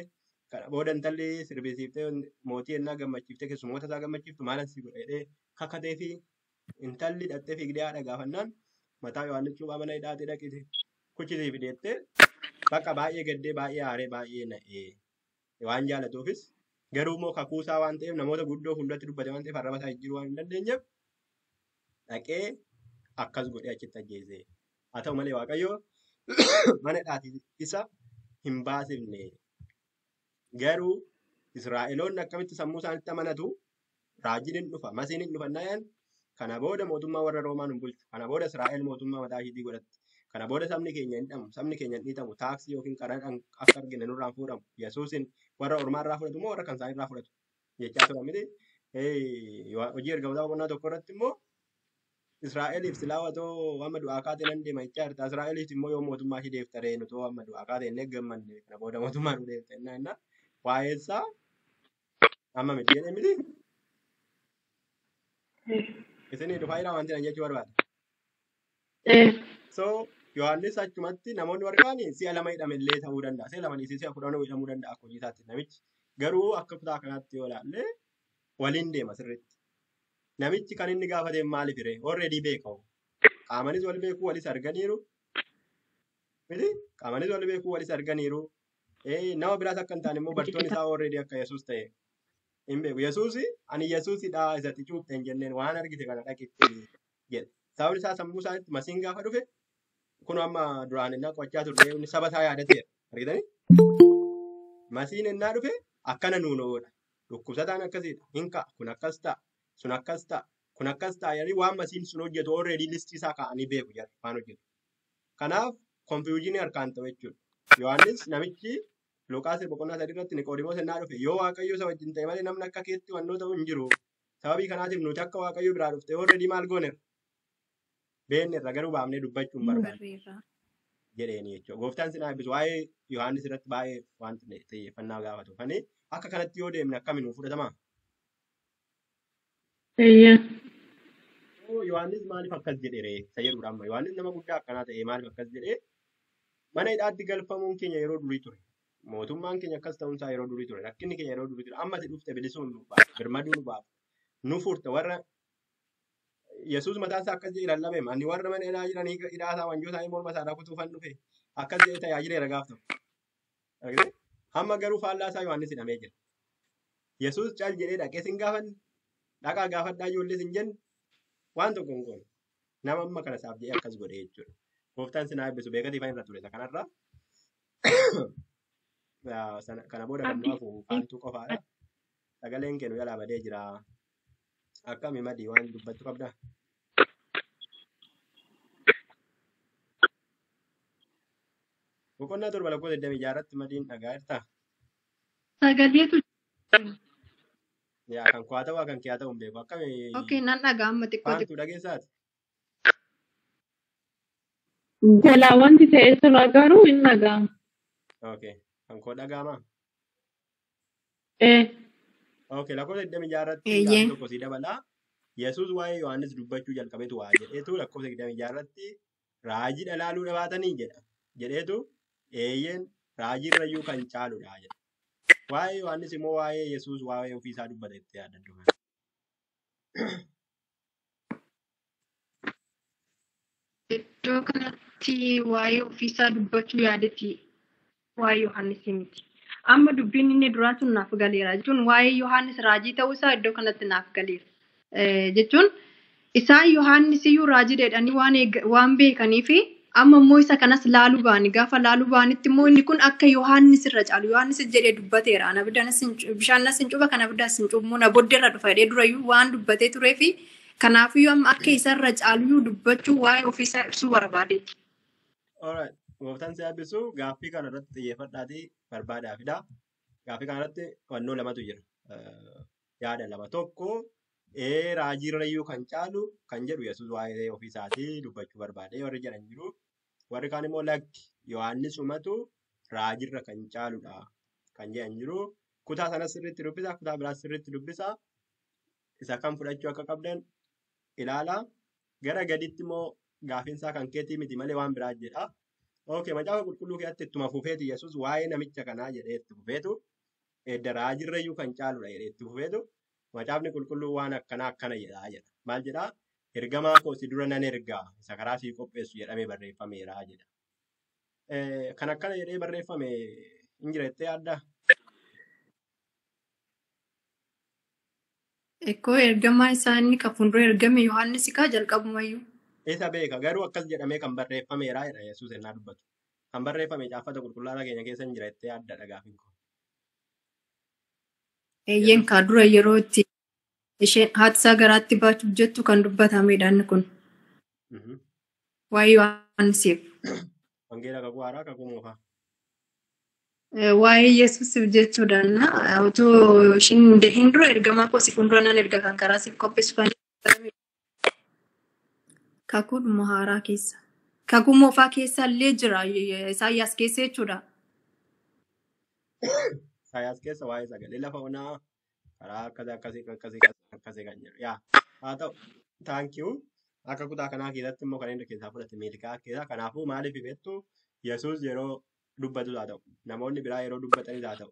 kana booda intalli sirbisiiftee mootii ennaa gammachiiftee keessummoota isaa gammachiiftu maalan si godha jedhee kakatee fi intalli dhattee fiigdee haadha gaafannaan mataa Yohaannis cuuphaa mana hidhaatti dhaqite Kuchisii fideettee bakka baay'ee gaddee baay'ee aaree baay'ee na'ee waan jaalatuufis garuu immoo kakuusaa waan ta'eef namoota guddoo fuulduratti dubbate waan ta'eef arraba isaa jijjiiruu waan hin dandeenyeef dhaqee akkas godhee achitti ajjeese. Haa ta'u malee Waaqayyo mana hidhaatii isa hin baasifne. Garuu Israa'eloonni akkamitti sammuu isaanitti amanatu raajiin hin dhufa, masiin hin dhufa na'an kana booda mootummaa warra Roomaan hin bulchu. Kana booda Israa'el mootummaa mataa ishiitii godhatti. Kana booda sabni keenya hin dhamu, sabni keenya hin dhiitamu, taaksii yookiin qaraxa akka argine nurraan fuudhamu. Yesuusin warra ormaarraa fudhatu moo warra kan isaaniirraa fudhatu jechaa turan miti. Hojii ergamootaa boqonnaa tokko irratti immoo Israa'eliif silaa otoo amma du'aa kaatee nan deema jechaa jirta. Israa'eliif immoo yoo mootummaa ishee deeftaree nu too amma du'aa kaatee hin eeggammanne kana booda mootummaa nu deefta innaa innaa waa'ee isaa amma miti jedhee miti. Isinii dhufaa jira wanti nan jechuu barbaada. So Yohaannis achumatti namoonni warri kaan si'a lama hidhame illee ta'uu danda'a. Si'a lama dhiisee si'a kudhan hidhamuu danda'a akka hojii isaatti namichi. Garuu akka kutaa kanaatti yoo ilaalle waliin deema sirriitti. Namichi kan inni gaafate maaliif hiree? Already beekamu. Qaamanis wal beekuu walis arganiiru. Miti? Qaamanis wal beekuu walis arganiiru. Nama biraas akka hin taane immoo bartoonni isaa already akka Yesuus ta'e hin beeku. Yesuus ani Yesuusidha isatti cuuphte hin jenneen waan argite kana dhaqitti jedhe. Sababni isaa sammuu isaanitti masiin gaafa dhufe kun amma duraan innaa qo'achaa turre inni saba isaa yaadateera. Argitanii? Masiin innaa dhufe akkana nuun oodha. Dhukkubsataan akkasiidha. Hin ka'a. Kun akkas ta'a. Sun akkas ta'a. Kun akkas ta'a. Jedhanii waan masiin sun hojjetu already listii isaa kaa'anii beeku jedha waan hojjetu. Kanaaf konfiyuuzinii harkaan ta'u jechuudha. Yohaannis namichi Luqaas boqonnaa sadii irratti Niqoodimoos innaa dhufe yoo Waaqayyo isa wajjin ta'e malee namni akka keetti wannoo ta'u hin jiru. Sababii kanaatiif nuti akka Waaqayyo biraa dhufte already maal gooneerra? Beekneerra garuu baafnee dubbachuu hin barbaanne Barreerra. jedheeni jechuudha. Gooftaan sinaa eebbisu waa'ee Yohaannis irratti baay'ee wanti xiyyeeffannaa gaafatu. Kani akka kanatti yoo deemne akkamiin nuu fudhatamaa? Oo, Yohaannis maaliif akkas jedhe ree? Isa jedhudha amma. Yohaannis nama guddaa akkanaa ta'e maaliif akkas jedhee mana hidhaatti galfamuun keenya yeroo durii ture. Mootummaan keenya akkas ta'uun isaa yeroo durii ture. Rakkinni keenya yeroo durii ture. Amma ati dhufte bilisuun nu baafte, birmaduu nu baafte, nu furte warra Yesuus mataan isaa akkas jedhee lallabeema. Ani warra mana hidhaa jiran hidhaa isaa wanjoo isaanii morma isaa kutuufan dhufe akkas jedhee tajaajileera gaaf tokko. Argitee? Hamma garuu faallaa isaa Yohaannis hidhamee jira. Yesuus cal jedhee dhaqee sin gaafanne dhaqaa gaafadhaa ijoollee sin jenne waan tokko hin goone. Nama amma kana isaaf jedhee akkas godhe jechuudha. Gooftaan sin haa eebbisu beekatii ifaan irra ture isa kanarra. Kana booda kan nu Abdii hafu faantuu qofaadha. Sagaleen kennu jalaa badee jira. Akkami madii waan dubbattu qabdaa? Boqonnaa torba lakkoofsa 26 irratti madiin dhagaa jirtaa? Sagaleetu Yaa kan koo ta'uu kan kee ta'uu hin beeku. Akkami Okay, nan dhagaa amma xiqqoo xiqqoo. faantuu dhageessaati? Jalaa wanti ta'e sirraa garuu hin dhaga'amu. Okay. Kan koo dhaga'amaa? Ee. Okay, lakkoofsa 26 irratti gaaffii Eeyyee. tokko sii dabalaa. Yesuus waa'ee Yohaannis dubbachuu jalqabeetu waa jedheetu lakkoofsa 26 irratti raajii dhalaaluu dhabaatanii jedha. Jedheetu eeyyeen raajii irrayyuu kan caaludha jedha. Waa'ee Yohaannis immoo waa'ee Yesuus waa'ee ofii isaa dubbata itti yaadadhu. Iddoo kanatti waa'ee ofiisaa dubbachuu yaadetti waa'ee Yohaannis miti. Amma dubbiin inni duraa sun naaf galeera jechuun waa'ee Yohaannis raajii ta'uusaa iddoo kanatti naaf galeera. Jechuun isaan Yohaannis iyyuu raajii jedhanii waan beekaniifi amma immoo isa kanas laaluu ba'ani gaafa laaluu ba'anitti immoo inni kun akka Yohaannis irra caalu Yohaannis jedhee dubbateera. Ana bidaanas hin bishaan nas hin cuba kana bidaas hin cubu na booddeerra dhufa jedhee durayyuu waan dubbatee tureefi kanaafiyyuu amma akka isarra caaluyyuu dubbachuu waa'ee ofiisaa ibsuu barbaadeeti. Alright. Gooftaan si eebbisu gaaffii kana irratti xiyyeeffadhaatii barbaadaa fida. Gaaffii kana irratti hubannoo lamatu jira. Yaada lama. Tokko raajii irrayyuu kan caalu kan jedhu Yesuus waa'ee ofii isaatii dubbachuu barbaade warri jedhan jiru. Warri kaan immoo lakki Yohaannis umatu raajirra kan caaludha kan jedhan jiru. Kutaa sanas sirriitti dubbisa, kutaa biraas sirriitti dubbisa. Isa kam fudhachuu akka qabdan ilaala. Gara gaditti immoo gaaffiinsaa kan keetii miti malee waan biraa jedha. Okay, macaafa qulqulluu keessatti ittuma fufeetu Yesuus waa'ee namicha kanaa jedhee itti fufeetu edda raajirrayyuu kan caaludha jedhee itti fufeetu macaafni qulqulluu waan akkanaa akkana jedha jedha. Maal jedhaa? Ergamaa koo si dura nan ergaa isa karaa sii qopheessu jedhamee barreeffameera jedha. Kan akkana jedhee barreeffame hin jira jettee yaaddaa? Ekkoo ergamaa isaa inni kan fuuldura ergame Yohaannis kaa jalqabumayyuu. Isa beeka garuu akkas jedhamee kan barreeffameera jedha Yesuus ennaa dubbatu. Kan barreeffame caaffata qulqullaa'aa keenya keessa hin jira jettee yaadda gaaffiin koo. Eeyyeen Yesuus kaa dura yeroo itti isheen haati isaa garaatti baachuuf jettu kan dubbatamedha inni kun Mhm. waa'ee Yohaannisiif. Wangeela kakuu haaraa kakuu moofaa. Waa'ee Yesuusiif jechuudhaan utuu ishiin hin dahin dura ergamaa koo si fuuldura nan erga kan karaa siif qopheessu kan jedhamedha. Kakuudhuma haaraa keessa. Kakuu moofaa keessa illee jira Isaayyaas keessa jechuudha. Isaayyaas keessa waa'ee sagalee lafa onaa karaa akkasii akkasii akkasii akkasii kan jedhu. Yaa haa ta'u thank you. Akka kutaa kanaa keessatti immoo kan inni keessaa fudhate Miilkaa keessa. Kanaafuu maaliif beektu Yesuus yeroo dubbatus haa ta'u namoonni biraa yeroo dubbatanis haa ta'u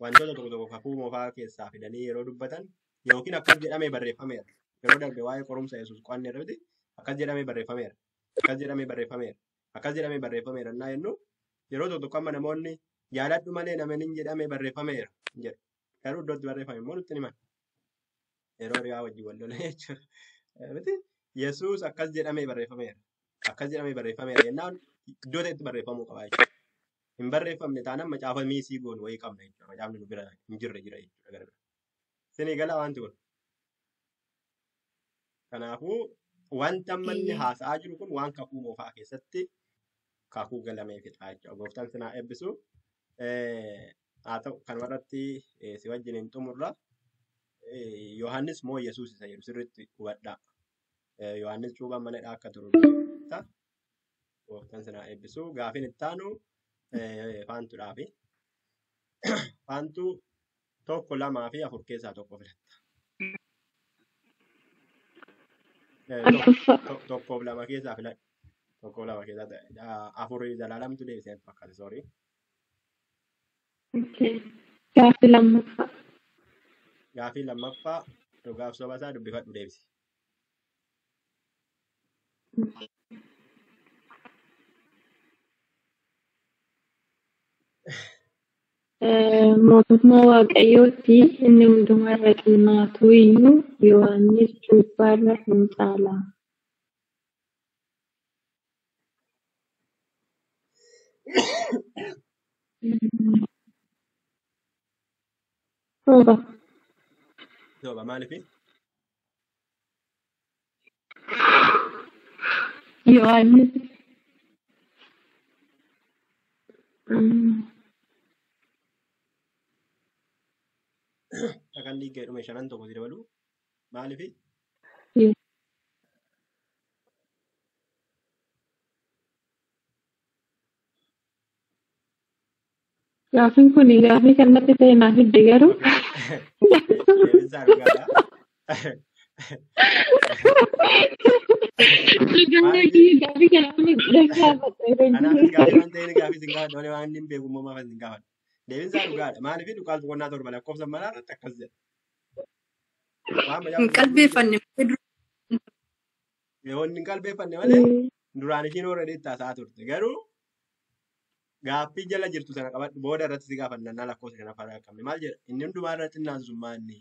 wantoota tokko tokko kakuu moofaa keessaa fidanii yeroo dubbatan yookiin akkas jedhamee barreeffameera. Yeroo darbe waa'ee qorumsa Yesuus qo'anne irratti akkas jedhamee barreeffameera. Akkas jedhamee barreeffameera. Akkas jedhamee barreeffameera. Innaa jennu yeroo tokko tokko amma namoonni jaaladhu malee namni hin jedhamee barreeffameera jedhu. Garuu iddootti barreeffame immoo nutti hin himan. Yeroo riyaa wajjin wal lola jechuudha. Miti Yesuus akkas jedhamee barreeffameera. Akkas jedhamee barreeffameera jennaan iddoo ta'etti barreeffamuu qaba jechuudha. Hin barreeffamne taanaan macaafa miisii goonu wayii qabna jechuudha. Macaafni nu bira hin jirre jira jechuudha gara bira. Isinii gala wanti kun. Kanaafuu wanta amma inni Eeyyee. haasa'aa jiru kun waan kakuu moofaa keessatti kakuu galameefidha jechuudha. Gooftaan sinaa eebbisu. Haa ta'u kanumarratti si wajjin hin xumurra. Yohaannis moo Yesuus isa jedhu sirriitti hubadhaa. Yohaannis cuuphaan mana hidhaa akka turu beekta. Gooftaan sinaa eebbisu. Gaafiin itti aanu faantuudhaafi. Faantuu 1, 2 fi 4 keessaa tokko filatta. Arfaffaa. 1 fi 2 keessaa filadhu. 1 fi 2 keessaa 4 Zalaalamtu deebisee natti fakkaate sorry. Okay. Gaaffii lammaffaa. Gaaffii lammaffaa dhugaaf soba isaa dubbifadhu deebisi. Mootummaa Waaqayyootti inni hundumaa irra xinnaatu iyyuu Yohaannis cuuphaa irra hin caala. Soba. Soba maaliifi? Yohaannis Sagantii ga'e dhume shanan tokko si dabalu maaliifi? Gaaffiin kun gaaffii kan natti ta'e naaf hidde garuu. Okay. Deebinsaa dhugaadha. Dhugaa Maaliifi? gaaffii kana amma gaafadha yeroo Kanaafis jiru. gaaffii waan ta'eef gaaffii sin gaafadha malee waan inni hin beeku immoo maaf sin gaafadha. Deebinsaa dhugaadha. Maaliifi Luqaas boqonnaa 7 lakkoofsa manaa irratti akkas jedha. Waan macaafa Hin qulqulluun jedhu qalbeeffanne malee dura. yoo inni hin qalbeeffanne malee duraan ishiin already itti haasa'aa turte. Garuu gaaffii jala jirtu sana qabadhu booda irratti si gaafannaa lakkoofsa shanaffaa qabne maal jedha inni hundumaa irra xinnaan sun maanni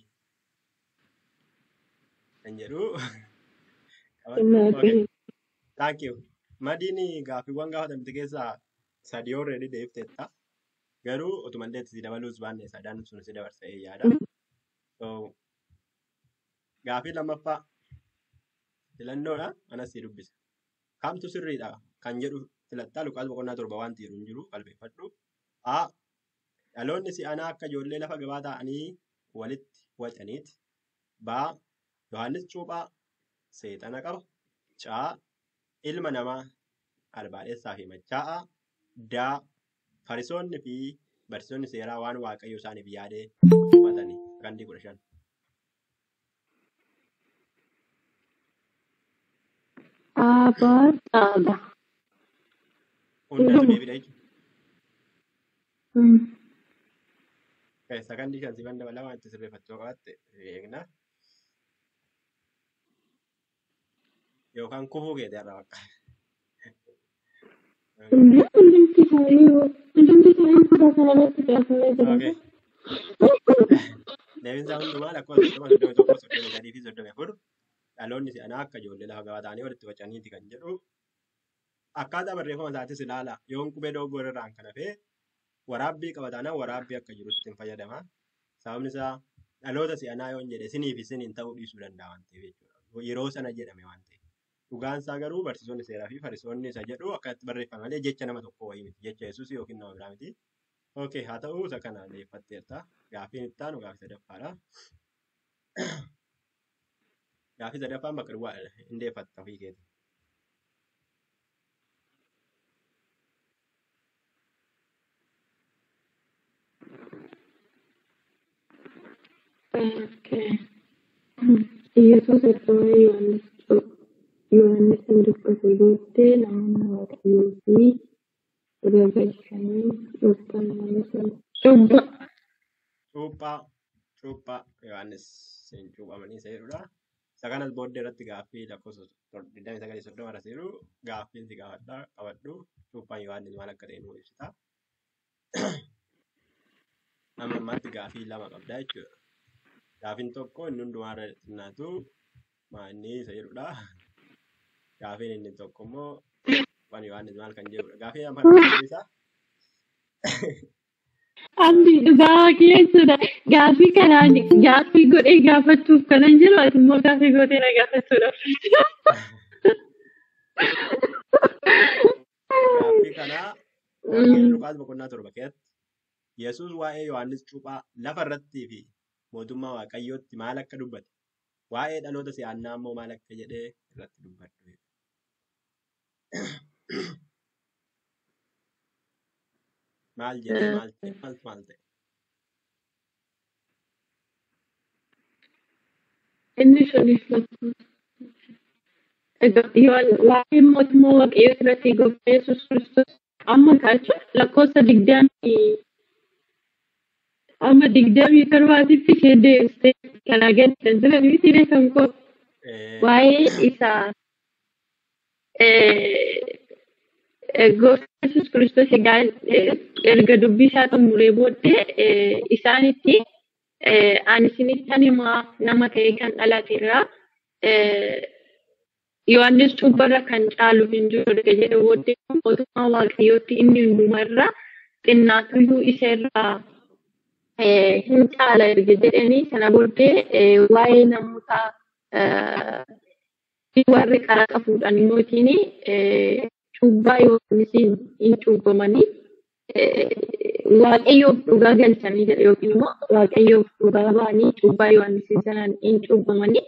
kan jedhu qabadhu. Okay. Thank you. Madiin gaaffiiwwan gaafatamte keessaa sadii already deebifteetta. Garuu otuma illee itti si dabaluus baanne sadan sun si dabarsa yaada. So gaaffii lammaffaa filannoodha anas si dubbisa. Kamtu sirriidha kan jedhu filattaa Luqaas boqonnaa 7 wanti jedhu hin jiru qalbeeffadhu. A. Dhaloonni si'anaa akka ijoollee lafa gabaa ta'anii walitti wacaniiti. B. Yohaannis cuuphaa seexana qaba. C. Ilma namaa albaadhessaa fi machaa'aa. D. Farisoonni fi barsiisonni seeraa waan Waaqayyo isaaniif yaadee tuffatani. Sakandii 15. Abbaa caala. Hundatu Hunduma. deebida jechuudha. Sakandii 5 sifan dabala waan itti sirreeffattu yoo qabaatte eegna. Yookaan kufuu keeti har'a bakka. Hundumti isaa. Caafamaniiru. Hundumti isaanii kutaa kana irratti caafamee jira. Okay. Deebiin isaa hundumaa lakkoofsa 30, 31, 33 fi 34 dhaloonni si'anaa akka ijoollee lafa gabaa ta'anii walitti faca'aniiti kan jedhu. Akkaataa barreeffama isaatis ilaala. Yoon qubee dogoggora irraan kan hafe waraabbii qaba taanaan waraabbii akka jirutti hin fayyadama. Sababni isaa dhaloota si'anaa yoon jedhe isinii fi isiniin ta'uu dhiisuu danda'a waan ta'eef jechuudha. Yeroo sana jedhame waan ta'eef. Dhugaan isaa garuu barsiisonni seeraa fi fariisonni isa jedhu akkatti barreeffame malee jecha nama tokko wayii miti. Jecha Yesuus yookiin nama biraa miti. Okay, haa ta'u isa kana deeffatteerta. Gaaffiin itti aanu gaaffii sadaffaadha. Gaaffii sadaffaan bakka duwwaa hin deeffatta ofii keeti. Okay. Yesuus ergamaa Yohaannisin dubbate booddee namoonni Waaqayyoo fi garagalchanii cuuphaa. Cuuphaa, cuuphaa Yohaannis hin cuuphamanii isa jedhudha. Isa kanas booddee irratti gaaffii lakkoofsa 29 30 irra jiru gaaffiin si gaafadha qabadhu cuuphaan Yohaannis maal akka ta'e nuu ibsita. Amma ammaatti gaaffii lama qabda jechuudha. Gaaffiin tokko inni hundumaa irra xinnaatu maanni isa jedhudha. Gaaffiin inni tokko immoo cuuphaan Yohaannis maal kan jedhudha. Gaaffii amma kana isaa Abdi dhugaa jechuudha. Gaaffii kanaan gaaffii godhee gaafachuuf kanan jiru ati immoo gaaffii gootee na gaafachuudhaaf. Gaaffii kanaa Wangeela Luqaas boqonnaa 7 keessatti Yesuus waa'ee Yohaannis Cuuphaa lafa irrattii fi mootummaa Waaqayyootti maal akka dubbate, waa'ee dhaloota si'annaa immoo maal akka jedhee irratti dubbadhu. Maal jedhee maal ta'e maaltu maal ta'e? Inni sunis waa'ee mootummaa Waaqayyoo irratti gooftaa Yesuus Kiristoos amma kaachuun lakkoofsa 27tti ishee deebistee kanaa gadi kan jiran miti kan koo waa'ee isaa gooftaa Yesuus Kiristoos egaa erga dubbii isaa xumuree booddee isaanitti ani isinittan himaa nama ta'e kan dhalate irraa Yohaannis cuuphaarra kan caalu hin jiru erga jedhe booddee mootummaa Waaqayyootti inni hundumarra xinnaatuyyuu isa irraa hin caala erga jedhanii sana booddee waa'ee namoota warri qaraxa fuudhan immoo cuubbaa Yohaannisiin hin cuubbamanii Waaqayyoof dhugaa galchanii jedha yookiin immoo Waaqayyoof dhugaa ba'anii cuubbaa Yohaannisiin sanaan hin cuubbamanii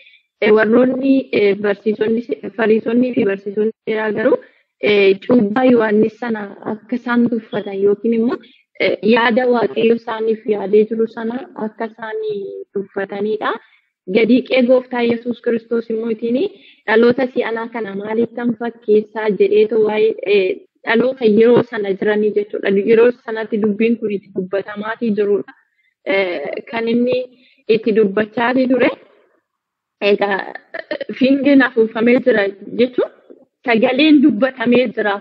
warroonni barsiisonni fariisonnii fi barsiisonni seeraa garuu cuubbaa Yohaannis sana akka isaan tuffatan yookiin immoo yaada Waaqayyo isaaniif yaadee jiru sana akka isaan tuffatanidha. Gadi qee gooftaa Yesuus Kiristoos immoo ittiin dhaloota si'anaa kana maalittan fakkeessaa jedheetu waa'ee dhaloota yeroo sana jiranii jechuudha. Yeroo sanatti dubbiin kun itti dubbatamaatii jirudha. Kan inni itti dubbachaa ture egaa fiingeen afuufamee jira jechuun sagaleen dubbatamee jira.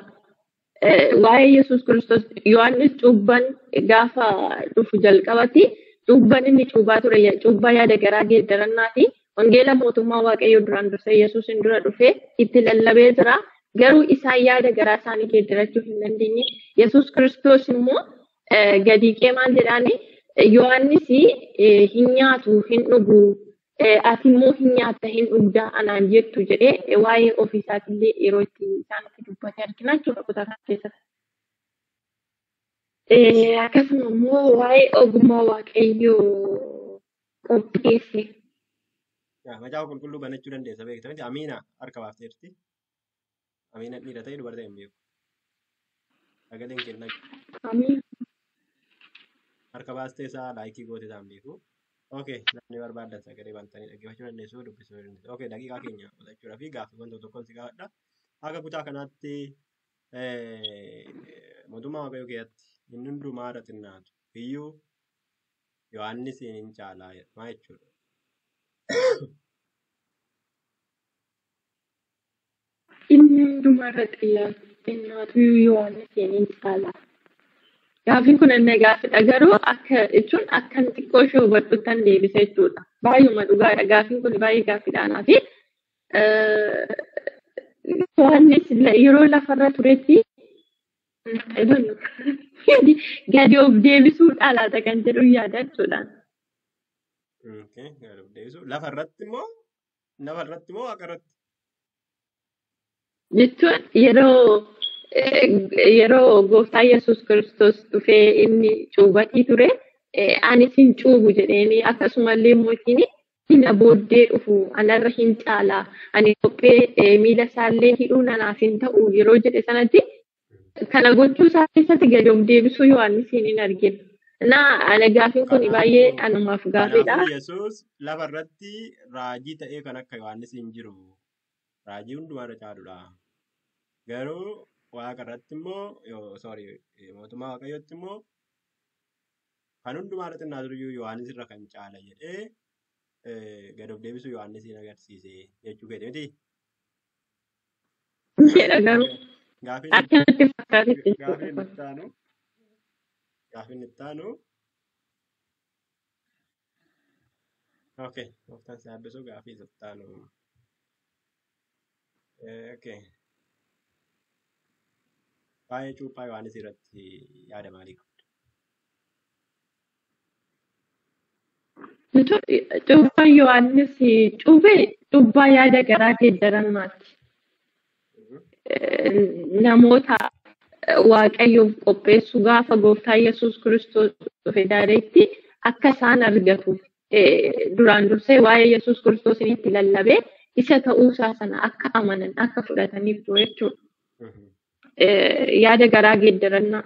Waa'ee Yesuus Kiristoos Yohaannis cuubban gaafa dhufu jalqabatti cuubban inni cuubaa ture cuubbaa yaada garaa geeddarannaati. Wangeela mootummaa Waaqayyoo duraan dursee Yesuusin dura dhufee itti lallabee jira. Garuu isaan yaada garaa isaanii geeddarachuu hin dandeenye. Yesuus Kiristoos immoo gadi qee maal jedhaani Yohaannis hin nyaatu hin dhugu ati immoo hin nyaatta hin dhugdaa anaan jettu jedhee waa'ee ofiisaatillee yeroo itti isaanitti dubbate argina jechuudha kutaa kana keessatti. Akkasuma immoo waa'ee ogummaa Waaqayyoo qopheesse. Macaafa qulqulluu banachuu dandeessa beekta miti. Amiina harka baafteerti. Amiina dhiira ta'e dubara ta'e hin beeku. Sagaleen kenna Amiin. harka baastee isaa laayikii goote isaa hin beeku. Okay, namni barbaadan sagalee bantanii dhaggeeffachuu dandeessu, dubbisuu dandeessu. Okay, daqiiqaa keenya fudhachuudhaa fi gaaffiiwwan tokko tokkoon si gaafadha. Akka kutaa kanaatti mootummaa Waaqayyoo keessatti inni hundumaa irra xinnaatu iyyuu Yohaannisiin hin caalaa jedha. Maal jechuudha? Inni hundumaa irra xinnaatu Yohaannisiin hin caala. Gaaffiin kun inni gaaffiidha garuu akka jechuun akkan xiqqoo ishee hubadhuttan deebisa jechuudha. Baay'uma dhugaadha gaaffiin kun baay'ee gaaffiidha anaa fi Yohaannis yeroo lafarra turetti I don't know. Gadi of deebisuudha laata kan jedhu yaada jechuudha. Okay, gadi of deebisuu. Lafa irratti moo lafa irratti moo waaqa irratti? Jechuun yeroo gooftaa Yesuus Kiristoos dhufee inni cuubatii ture ani sin cuubu jedheeni akkasumallee mootiin na booddee dhufu anarra hin caalaa ani kophee miila isaallee hidhuu nanaaf hin ta'u yeroo jedhe sanatti kana gochuu isaa keessatti gadi of deebisuu Yohaannisiin hin arginu. Naa ana gaaffiin kun baay'ee Kanaafuu anumaaf gaaffiidha. kanaafuu Yesuus lafa irratti raajii ta'ee kan akka Yohaannis hin jiru. Raajii hundumaa irra caaludha. Garuu waaqa irratti immoo sorry mootummaa waaqayyootti immoo kan hundumaa irra xinnaa turiyyuu Yohaannis irra kan caala jedhee gad of deebisuu Yohaannisiin agarsiise jechuu keeti miti? Jedha garuu Okay. Gaaffiin akkanatti fakkaatetti jechuudha gaaffiin kun. itti aanu gaaffiin itti aanu okay gooftaan si eebbisu gaaffii itti aanu. Okay. Waa'ee cuuphaa Yohaannis irratti yaada maalii qabda? Cuuphaan Yohaannis cuuphe cuuphaa yaada garaa geeddarannaati. Namoota Waaqayyoof qopheessu gaafa gooftaa Yesuus Kiristoos dhufe daayireektii akka isaan argatuuf duraan dursee waa'ee Yesuus Kiristoos itti lallabee isa ta'uusaa sana akka amanan akka fudhataniif ture jechuudha. Yaada garaa geeddarannaa.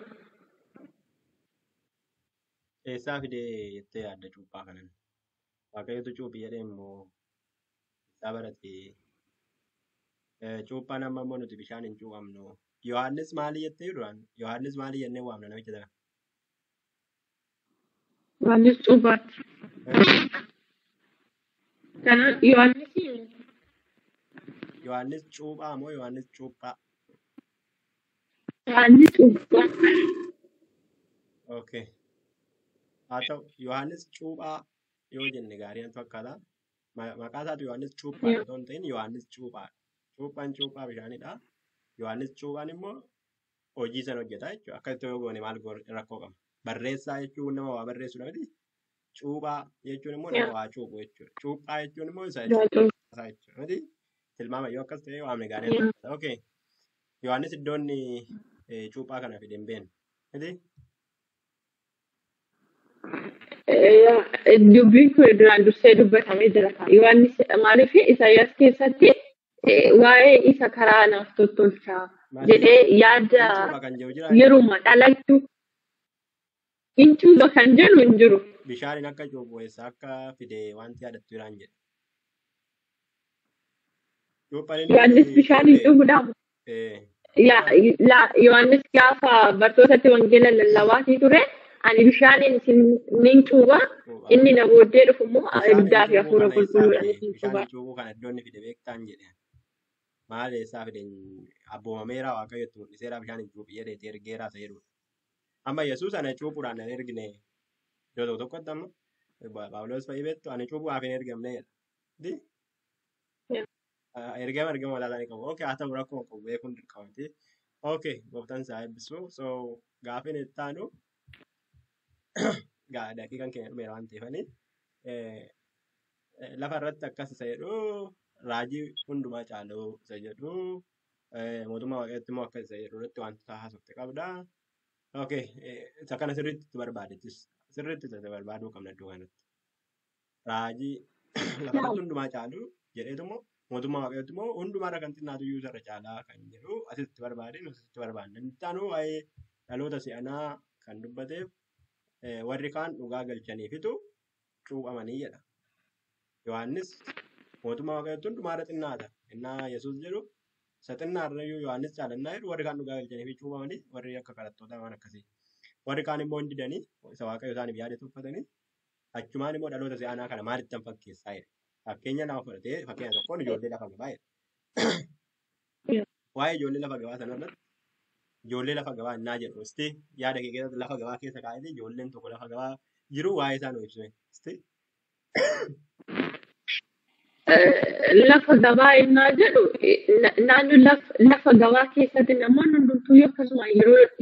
Eessaa fidee jettee yaadda cuuphaa kanan? Waaqayyotu cuuphi jedhee immoo eessaa barate? Cuuphaan amma immoo nuti bishaan hin cuuphamnu. Yohaannis maali jettee duraan? Yohaannis maali jennee waamna namicha sana? Yohaannis cuuphaati. Eh? Kanaaf Yohaannis Yohaannis cuuphaa moo Yohaannis cuuphaa? Yohaannis cuuphaa. Okay. Haa ta'u Yohaannis cuuphaa yoo jenne gaarii natti fakkaata. Maqaa isaatu Yohaannis cuuphaadha otoo hin ta'in Yohaannis cuuphaadha. Cuuphaan cuuphaa bishaanidha. Yohaannis cuuphaan immoo hojii sana hojjeta jechuudha. Akkasitti yoo goone maal rakkoo qaba? Barreessaa jechuun nama waa barreessudha miti. Cuuphaa jechuun immoo nama waa cuuphu jechuudha. Cuuphaa jechuun immoo isa isaa jechuudha miti. Tilmaama yoo akkas ta'e waamne gaarii natti fakkaata. Okay. Yohaannis iddoo inni cuuphaa kana fide hin beeknu. Miti? Dubbiin kun duraan dursee dubbatamee jira. Yohaannis maaliif Isaayyaas keessatti waa'ee isa karaa naaf tottolchaa Maal jedhee hin yaada cuupha kan jedhu jiraa inni? yeruma dhalachuu hin cuupha kan jedhu hin jiru. Bishaaniin akka cuuphu eessaa akka fide wanti yaadattu jiraan jedhe. Cuuphaan inni Yohaannis bishaan hin cuuphe dhuguudhaaf cuuphaan Yohaannis gaafa bartootatti wangeela lallabaatii ture ani bishaaniin isin nin cuupha cuuphaa. inni na booddee dhufu immoo Bishaaniin ibiddaa fi cuuphuu hafuura kana eessaa qulqulluudhaan fide? isin cuupha. Bishaaniin cuuphuu kana iddoo inni fide beektaan jedhe. Maal eessaa fide? Abboomameera Waaqayyo itti mul'iseera bishaaniin cuuphi jedheeti ergeeraa isa jedhudha. Amma Yesuus ana cuuphuudhaan nan ergine iddoo tokko tokkotti amma Phaawulos fa'i beektu ani cuuphuudhaaf hin ergamne jedha. Di ergama ergama mataa isaanii qabu. Okay haa ta'u rakkoo hin qabu beekuun dirqama miti. Okay gooftaan isaa eebbisu. So gaafiin itti aanu daqiiqaan keenya dhumeera waan ta'eefani. Lafa irratti akkas isa jedhu raajii hundumaa caalu isa jedhu mootummaa waaqayyootti immoo akkas isa jedhu irratti wantoota haasofte qabda. Okay isa kana sirriitti itti barbaadettis sirriitti isa barbaaduu qabna iddoo kanatti. Raajii lafa irratti hundumaa caalu jedheetu immoo mootummaa waaqayyootti immoo hundumaarra kan xinnaatu iyyuu isarra caalaa kan jedhu asitti barbaade nuti asitti barbaadne. Inni itti aanu waa'ee dhaloota si'anaa kan dubbateef warri kaan dhugaa galchaniifitu cuuphamanii jedha. Yohaannis mootummaa waaqayyootti hundumaarra xinnaata. Innaa Yesuus jedhu isa xinnaarra iyyuu Yohaannis caalannaa jedhu warri kaan dhugaa galchaniifi cuuphamanii warri akka kadhattoota waan akkasii. Warri kaan immoo hin didanii isa waaqayyo isaaniif yaade tuffatanii achumaan immoo dhaloota si'anaa kana maalittan fakkeessaa jedhe. Fakkeenya lama fudhatee fakkeenya tokkoon ijoollee lafa gabaa jedhe. Waa'ee ijoollee lafa gabaa sanarratti Ijoollee lafa gabaa innaa jedhu isti yaada kee keessatti lafa gabaa keessa kaa'ee ijoolleen tokko lafa gabaa jiru waa'ee isaa nu ibsime. Isti Lafa gabaa innaa jedhu naannoo lafa gabaa keessatti namoonni hundumtuu akkasuma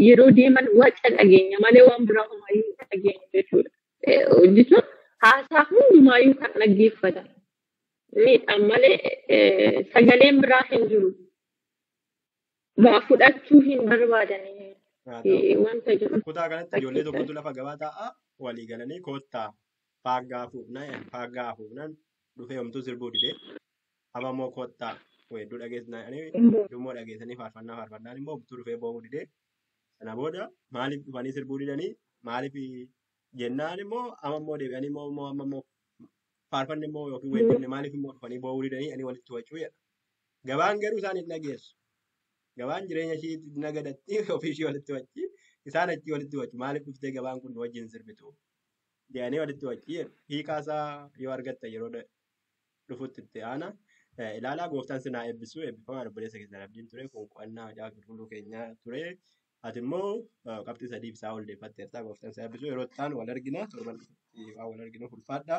yeroo deeman waca dhageenya malee waan biraa homaayyuu hin dhageenyu jechuudha. Jechuun haasaa hundumaayyuu kan dhaggeeffatan miidhaan malee sagaleen biraa hin jiru. Waa fudhachuu hin barbaadanii haa ta'u. wanta jedhu Kutaa kanatti ijoollee fakkeessa. tokkotu lafa gabaa taa'a walii galanii koottaa faaggaa fuufnaan faaggaa fuufnaan dhufee homtuu sirbuu didee amma immoo koottaa weedduu dhageessanii dhummoo dhageessanii faarfannaa faarfannaan immoo homtuu dhufee boo'uu didee sana booda maaliif dhufanii sirbuu didanii maaliif jennaan immoo amma immoo deebi'anii immoo immoo amma immoo faarfanni immoo yookiin weeddifne maaliif immoo dhufanii boo'uu didanii ani walitti wacuu jedha. Gabaan garuu isaan hin dhageessu. Gabaan jireenya ishii nagadatti ofii ishii walitti wacci isaan achii walitti waccu maaliif dhuftee gabaan kun nu wajjin sirbitu jedhanii walitti wacci jedhu. Hiikaasaa yoo argatta yeroo dhufutti itti aana. Ilaalaa gooftaan sinaa eebbisu eebbifamaa obboleessa keessan abdiin ture kun qo'annaa macaafa qulqulluu keenyaa ture. Ati immoo qabxii sadiif isaa ol deeffatteerta gooftaan si eebbisu yeroo itti aanu wal argina torban dhufutti waan wal arginu ulfaadha.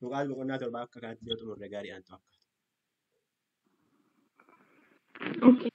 Luqaas boqonnaa torba akka kanatti yoo xumurre gaarii aantu fakkaata. Okay.